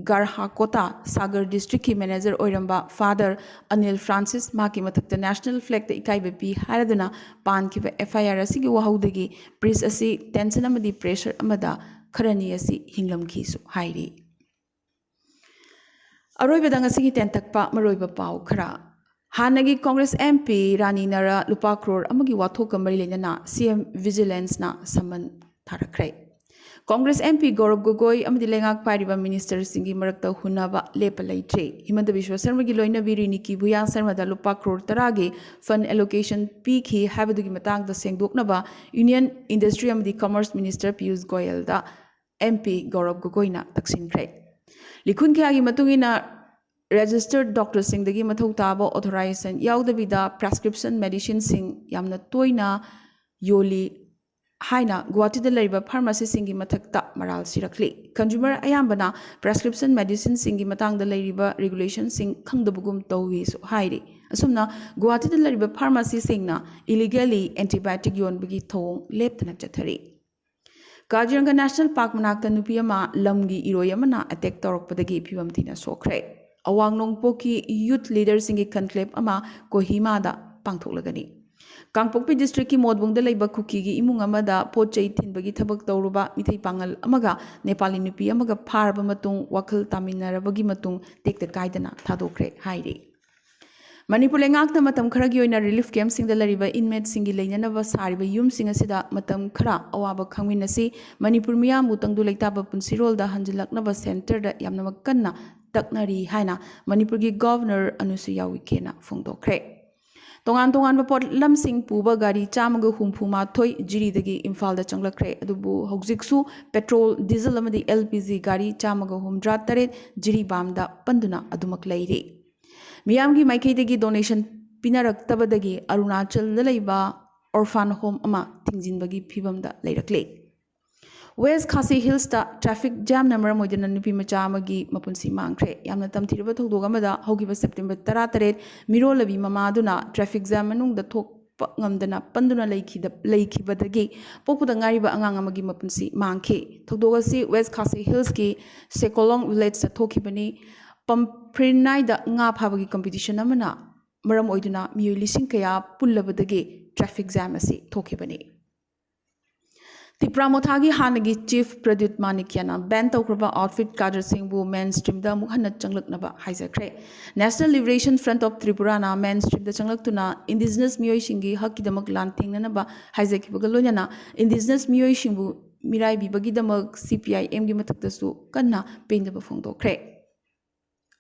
ꯒꯔꯍꯥꯀꯣꯇꯥ ꯁꯥꯒꯔ ꯗꯤꯁꯇ꯭ꯔꯤꯛꯀꯤ ꯃꯦꯅꯦꯖꯔ ꯑꯣꯏꯔꯝꯕ ꯐꯥꯗꯔ ꯑꯅꯤꯜ ꯐ꯭ꯔꯥꯟꯁꯤꯁ ꯃꯍꯥꯛꯀꯤ ꯃꯊꯛꯇ ꯅꯦꯁꯅꯦꯜ ꯐ꯭ꯂꯦꯒꯇ ꯏꯀꯥꯏꯕ ꯄꯤ ꯍꯥꯏꯔꯗꯨꯅ ꯄꯥꯟꯈꯤꯕ FIR ꯑꯁꯤꯒꯤ ꯋꯥꯍꯧꯗꯒꯤ ꯄ꯭ꯔꯤꯁ ꯑꯁꯤ ꯇꯦꯟꯁꯟ ꯑꯃꯗꯤ ꯄ꯭ꯔꯦꯁꯔ ꯑꯃꯗ ꯈꯔꯅꯤ ꯑꯁꯤ ꯍꯤꯡꯂꯝꯈꯤꯁꯨ ꯍꯥꯏꯔꯤ꯫ ꯑꯔꯣꯏꯕꯗ ꯉꯁꯤꯒꯤ ꯇꯦꯟꯇꯛꯄ ꯃꯔꯨꯑꯣꯏꯕ ꯄꯥꯎ ꯈꯔ꯫ ꯍꯥꯟꯅꯒꯤ ꯀꯣꯡꯒ꯭ꯔꯦꯁ MP ꯔꯥꯅꯤ ꯅꯔꯥ ꯂꯨꯄꯥ ꯀ꯭ꯔꯣꯔ ꯑꯃꯒꯤ ꯋꯥꯊꯣꯛꯀ ꯃꯔꯤ ꯂꯩꯅꯅ CM Vigilanceꯅ ꯁꯃꯟ ꯊꯥꯔꯛꯈ꯭ꯔꯦ꯫ ꯀꯣꯡꯒ꯭ꯔꯦꯁ MP ꯒꯧꯔꯕ ꯒꯣꯒꯣꯏ ꯑꯃꯗꯤ ꯂꯩꯉꯥꯛ ꯄꯥꯏꯔꯤꯕ ministerꯁꯤꯡꯒꯤ ꯃꯔꯛꯇ ꯍꯨꯟꯅꯕ ꯂꯦꯞꯄ ꯂꯩꯇ꯭ꯔꯦ꯫ ꯍꯤꯃꯟꯇ ꯕꯤꯁ꯭ꯋ ꯁꯔꯃꯒꯤ ꯂꯣꯏꯅꯕꯤ ꯔꯤꯅꯤꯀꯤ ꯚꯨꯌꯥ ꯁꯔꯃꯗ ꯂꯨꯄꯥ ꯀ꯭ꯔꯣꯔ ꯇꯔꯥꯒꯤ fund allocation ꯄꯤꯈꯤ ꯍꯥꯏꯕꯗꯨꯒꯤ ꯃꯇꯥꯡꯗ ꯁꯦꯡꯗꯣꯛꯅꯕ Union Industry ꯑꯃꯗꯤ Commerce Minister ꯄꯤꯌꯨꯁ ꯒꯣꯌꯜꯗ MP ꯒꯧꯔꯕ ꯒꯣꯒꯣꯏꯅ ꯇꯛꯁꯤꯟꯈ꯭ꯔꯦ꯫ ꯂꯤꯈꯨꯟ ꯀꯌꯥꯒꯤ ꯃꯇꯨꯡ ꯏꯟꯅ registered doctorꯁꯤꯡꯗꯒꯤ ꯃꯊꯧ ꯇꯥꯕ authorization ꯌꯥꯎꯗꯕꯤꯗ prescription medicineꯁꯤꯡ ꯌꯥꯝꯅ ꯇꯣꯏꯅ ꯌꯣꯜꯂꯤ ꯍꯥꯏꯅ ꯒꯨꯋꯥꯍꯥꯇꯤꯗ ꯂꯩꯔꯤꯕ pharmacyꯁꯤꯡꯒꯤ ꯃꯊꯛꯇ ꯃꯔꯥꯜ ꯁꯤꯔꯛꯂꯤ꯫ Consumer ꯑꯌꯥꯝꯕꯅ prescription medicineꯁꯤꯡꯒꯤ ꯃꯇꯥꯡꯗ ꯂꯩꯔꯤꯕ regulationꯁꯤꯡ ꯈꯪꯗꯕꯒꯨꯝ ꯇꯧꯏꯁꯨ ꯍꯥꯏꯔꯤ꯫ ꯑꯁꯨꯝꯅ ꯒꯨꯋꯥꯍꯥꯇꯤꯗ ꯂꯩꯔꯤꯕ pharmacyꯁꯤꯡꯅ illegally antibiotic ꯌꯣꯟꯕꯒꯤ ꯊꯧꯑꯣꯡ ꯂꯦꯞꯇꯅ ꯆꯠꯊꯔꯤ꯫ ꯀꯥꯖꯤꯔꯪꯒ National Park ꯃꯅꯥꯛꯇ ꯅꯨꯄꯤ ꯑꯃ ꯂꯝꯒꯤ ꯏꯔꯣꯏ ꯑꯃꯅ attack ꯇꯧꯔꯛꯄꯗꯒꯤ ꯐꯤꯕꯝ ꯊꯤꯅ ꯁꯣꯛꯈ꯭ꯔꯦ꯫ ꯑꯋꯥꯡ ꯅꯣꯡꯄꯣꯛꯀꯤ youth leaderꯁꯤꯡꯒꯤ conclave ꯑꯃ ꯀꯣꯍꯤꯃꯥꯗ ꯄꯥꯡꯊꯣꯛꯂꯒꯅꯤ꯫ ꯀꯥꯡꯄꯣꯛꯄꯤ districtꯀꯤ ꯃꯣꯠꯕꯨꯡꯗ ꯂꯩꯕ ꯀꯨꯀꯤꯒꯤ ꯏꯃꯨꯡ ꯑꯃꯗ ꯄꯣꯠ ꯆꯩ ꯊꯤꯟꯕꯒꯤ ꯊꯕꯛ ꯇꯧꯔꯨꯕ ꯃꯤꯇꯩ ꯄꯥꯉꯜ ꯑꯃꯒ ꯅꯦꯄꯥꯂꯤ ꯅꯨꯄꯤ ꯑꯃꯒ ꯐꯥꯔꯕ ꯃꯇꯨꯡ ꯋꯥꯈꯜ ꯇꯥꯃꯤꯟꯅꯔꯕꯒꯤ ꯃꯇꯨꯡ ꯇꯦꯛꯇ ꯀꯥꯏꯗꯅ ꯊꯥꯗꯣꯛꯈ꯭ꯔꯦ ꯍꯥꯏꯔꯤ꯫ ꯃꯅꯤꯄꯨꯔ ꯂꯩꯉꯥꯛꯅ ꯃꯇꯝ ꯈꯔꯒꯤ ꯑꯣꯏꯅ relief campꯁꯤꯡꯗ ꯂꯩꯔꯤꯕ inmateꯁꯤꯡꯒꯤ ꯂꯩꯅꯅꯕ ꯁꯥꯔꯤꯕ ꯌꯨꯝꯁꯤꯡ ꯑꯁꯤꯗ ꯃꯇꯝ ꯈꯔ ꯑꯋꯥꯕ ꯈꯪꯃꯤꯟꯅꯁꯤ꯫ ꯃꯅꯤꯄꯨꯔ ꯃꯤꯌꯥꯝꯕꯨ ꯇꯪꯗꯨ ꯂꯩꯇꯥꯕ ꯄꯨꯟꯁꯤꯔꯣꯜꯗ ꯍꯟꯖꯤꯜꯂꯛꯅꯕ centreꯗ ꯌꯥꯝꯅꯃꯛ ꯀꯟꯅ ꯇꯛꯅꯔꯤ ꯍꯥꯏꯅ ꯃꯅꯤꯄꯨꯔꯒꯤ Governor ꯑꯅꯨꯁꯨꯏꯌꯥ ꯎꯏꯀꯦꯅ ꯐꯣꯡꯗꯣꯛꯈ꯭ꯔꯦ꯫ ꯇꯣꯉꯥꯟ ꯇꯣꯉꯥꯟꯕ ꯄꯣꯠꯂꯝꯁꯤꯡ ꯄꯨꯕ ꯒꯥꯔꯤ ꯆꯥꯝꯃꯒ ꯍꯨꯝꯐꯨ ꯃꯥꯊꯣꯏ ꯖꯤꯔꯤꯗꯒꯤ ꯏꯝꯐꯥꯜꯗ ꯆꯪꯂꯛꯈ꯭ꯔꯦ꯫ ꯑꯗꯨꯕꯨ ꯍꯧꯖꯤꯛꯁꯨ petrol, diesel ꯑꯃꯗꯤ LPG ꯒꯥꯔꯤ ꯆꯥꯝꯃꯒ ꯍꯨꯝꯗ꯭ꯔꯥ ꯇꯔꯦꯠ ꯖꯤꯔꯤꯕꯥꯝꯗ ꯄꯟꯗꯨꯅ ꯑꯗꯨꯃꯛ ꯂꯩꯔꯤ꯫ ꯃꯤꯌꯥꯝꯒꯤ ꯃꯥꯏꯀꯩꯗꯒꯤ donation ꯄꯤꯅꯔꯛꯇꯕꯗꯒꯤ ꯑꯔꯨꯅꯥꯆꯜꯗ ꯂꯩꯕ orphan home ꯑꯃ ꯊꯤꯡꯖꯤꯟꯕꯒꯤ ꯐꯤꯕꯝꯗ ꯂꯩꯔꯛꯂꯤ꯫ West Khasi Hillsꯇ traffic jamꯅ ꯃꯔꯝ ꯑꯣꯏꯗꯨꯅ ꯅꯨꯄꯤ ꯃꯆꯥ ꯑꯃꯒꯤ ꯃꯄꯨꯟꯁꯤ ꯃꯥꯡꯈ꯭ꯔꯦ꯫ ꯌꯥꯝꯅ ꯇꯝꯊꯤꯔꯕ ꯊꯧꯗꯣꯛ ꯑꯃꯗ ꯍꯧꯈꯤꯕ September ꯇꯔꯥꯇꯔꯦꯠ ꯃꯤꯔꯣꯜꯂꯕꯤ ꯃꯃꯥꯗꯨꯅ traffic jam ꯃꯅꯨꯡꯗ ꯊꯣꯛꯄ ꯉꯝꯗꯅ ꯄꯟꯗꯨꯅ ꯂꯩꯈꯤꯗ-, ꯂꯩꯈꯤꯕꯗꯒꯤ ꯄꯣꯛꯄꯗ ꯉꯥꯏꯔꯤꯕ ꯑꯉꯥꯡ ꯑꯃꯒꯤ ꯃꯄꯨꯟꯁꯤ ꯃꯥꯡꯈꯤ꯫ ꯊꯧꯗꯣꯛ ꯑꯁꯤ West Khasi Hillsꯀꯤ Sekolong villageꯇ ꯊꯣꯛꯈꯤꯕꯅꯤ꯫ ꯄꯝꯐ꯭ꯔꯤꯅꯥꯏꯗ ꯉꯥ ꯐꯥꯕꯒꯤ competition ꯑꯃꯅ ꯃꯔꯝ ꯑꯣꯏꯗꯨꯅ ꯃꯤꯑꯣꯏ ꯂꯤꯁꯤꯡ ꯀꯌꯥ ꯄꯨꯜꯂꯕꯗꯒꯤ traffic jam ꯑꯁꯤ ꯊꯣꯛꯈꯤꯕꯅꯤ꯫ ꯇꯤꯄ꯭ꯔꯥ ꯃꯣꯊꯥꯒꯤ ꯍꯥꯟꯅꯒꯤ ꯆꯤꯐ ꯄ꯭ꯔꯗ꯭ꯌꯨꯠ ꯃꯥꯅꯤꯛꯌꯥꯅ ꯕꯦꯟ ꯇꯧꯈ꯭ꯔꯕ ꯑꯥꯎꯠꯐꯤꯠ ꯀꯥꯗꯔꯁꯤꯡꯕꯨ ꯃꯦꯟ ꯁ꯭ꯇ꯭ꯔꯤꯝꯗ ꯑꯃꯨꯛ ꯍꯟꯅ ꯆꯪꯂꯛꯅꯕ ꯍꯥꯏꯖꯈ꯭ꯔꯦ꯫ ꯅꯦꯁꯅꯦꯜ ꯂꯤꯕꯔꯦꯁꯟ ꯐ꯭ꯔꯟꯠ ꯑꯣꯐ ꯇ꯭ꯔꯤꯄꯨꯔꯥꯅ ꯃꯦꯟ ꯁ꯭ꯇ꯭ꯔꯤꯝꯗ ꯆꯪꯂꯛꯇꯨꯅ ꯏꯟꯗꯤꯖꯤꯅꯁ ꯃꯤꯑꯣꯏꯁꯤꯡꯒꯤ ꯍꯛꯀꯤꯗꯃꯛ ꯂꯥꯟ ꯊꯦꯡꯅꯅꯕ ꯍꯥꯏꯖꯈꯤꯕꯒ ꯂꯣꯏꯅꯅ ꯏꯟꯗꯤꯖꯤꯅꯁ ꯃꯤꯑꯣꯏꯁꯤꯡꯕꯨ ꯃꯤꯔꯥꯏꯕꯤꯕꯒꯤꯗꯃꯛ ꯁꯤ ꯄꯤ ꯑꯥꯏ ꯑꯦꯝꯒꯤ ꯃꯊꯛꯇꯁꯨ ꯀꯟꯅ ꯄꯦꯟꯗꯕ ꯐꯣꯡꯗꯣꯛꯈ꯭ꯔꯦ꯫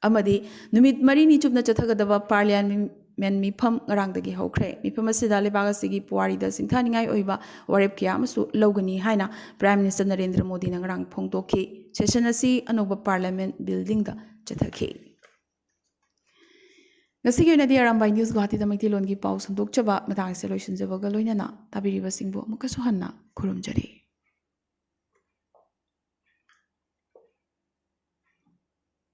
ꯑꯃꯗꯤ ꯅꯨꯃꯤꯠ ꯃꯔꯤꯅꯤ ꯆꯨꯞꯅ ꯆꯠꯊꯒꯗꯕ ꯄꯥꯔꯂꯤꯌꯥꯃꯦꯟ ꯃꯤꯐꯝ ꯉꯔꯥꯡꯗꯒꯤ ꯍꯧꯈ꯭ꯔꯦ꯫ ꯃꯤꯐꯝ ꯑꯁꯤꯗ ꯂꯩꯕꯥꯛ ꯑꯁꯤꯒꯤ ꯄꯨꯋꯥꯔꯤꯗ ꯁꯤꯡꯊꯥꯅꯤꯡꯉꯥꯏ ꯑꯣꯏꯕ ꯋꯥꯔꯦꯞ ꯀꯌꯥ ꯑꯃꯁꯨ ꯂꯧꯒꯅꯤ ꯍꯥꯏꯅ ꯄ꯭ꯔꯥꯏꯝ ꯃꯤꯅꯤꯁꯇꯔ ꯅꯔꯦꯟꯗ꯭ꯔ ꯃꯣꯗꯤꯅ ꯉꯔꯥꯡ ꯐꯣꯡꯗꯣꯛꯈꯤ꯫ ꯁꯦꯁꯟ ꯑꯁꯤ ꯑꯅꯧꯕ ꯄꯥꯔꯂꯤꯌꯥꯃꯦꯟ ꯕꯤꯜꯗꯤꯡꯗ ꯆꯠꯊꯈꯤ꯫ ꯉꯁꯤꯒꯤ ꯑꯣꯏꯅꯗꯤ ꯑꯔꯥꯝꯕꯥꯏ ꯅ꯭ꯌꯨꯁ ꯒꯨꯋꯥꯍꯥꯇꯤꯗ ꯃꯩꯇꯩꯂꯣꯟꯒꯤ ꯄꯥꯎ ꯁꯟꯗꯣꯛꯆꯕ ꯃꯇꯥꯡ ꯑꯁꯤꯗ ꯂꯣꯏꯁꯤꯟꯖꯕꯒ ꯂꯣꯏꯅꯅ ꯇꯥꯕꯤꯔꯤꯕꯁꯤꯡꯕꯨ ꯑꯃꯨꯛꯀꯁꯨ ꯍꯟꯅ ꯈꯨꯔꯨꯝꯖꯔꯤ꯫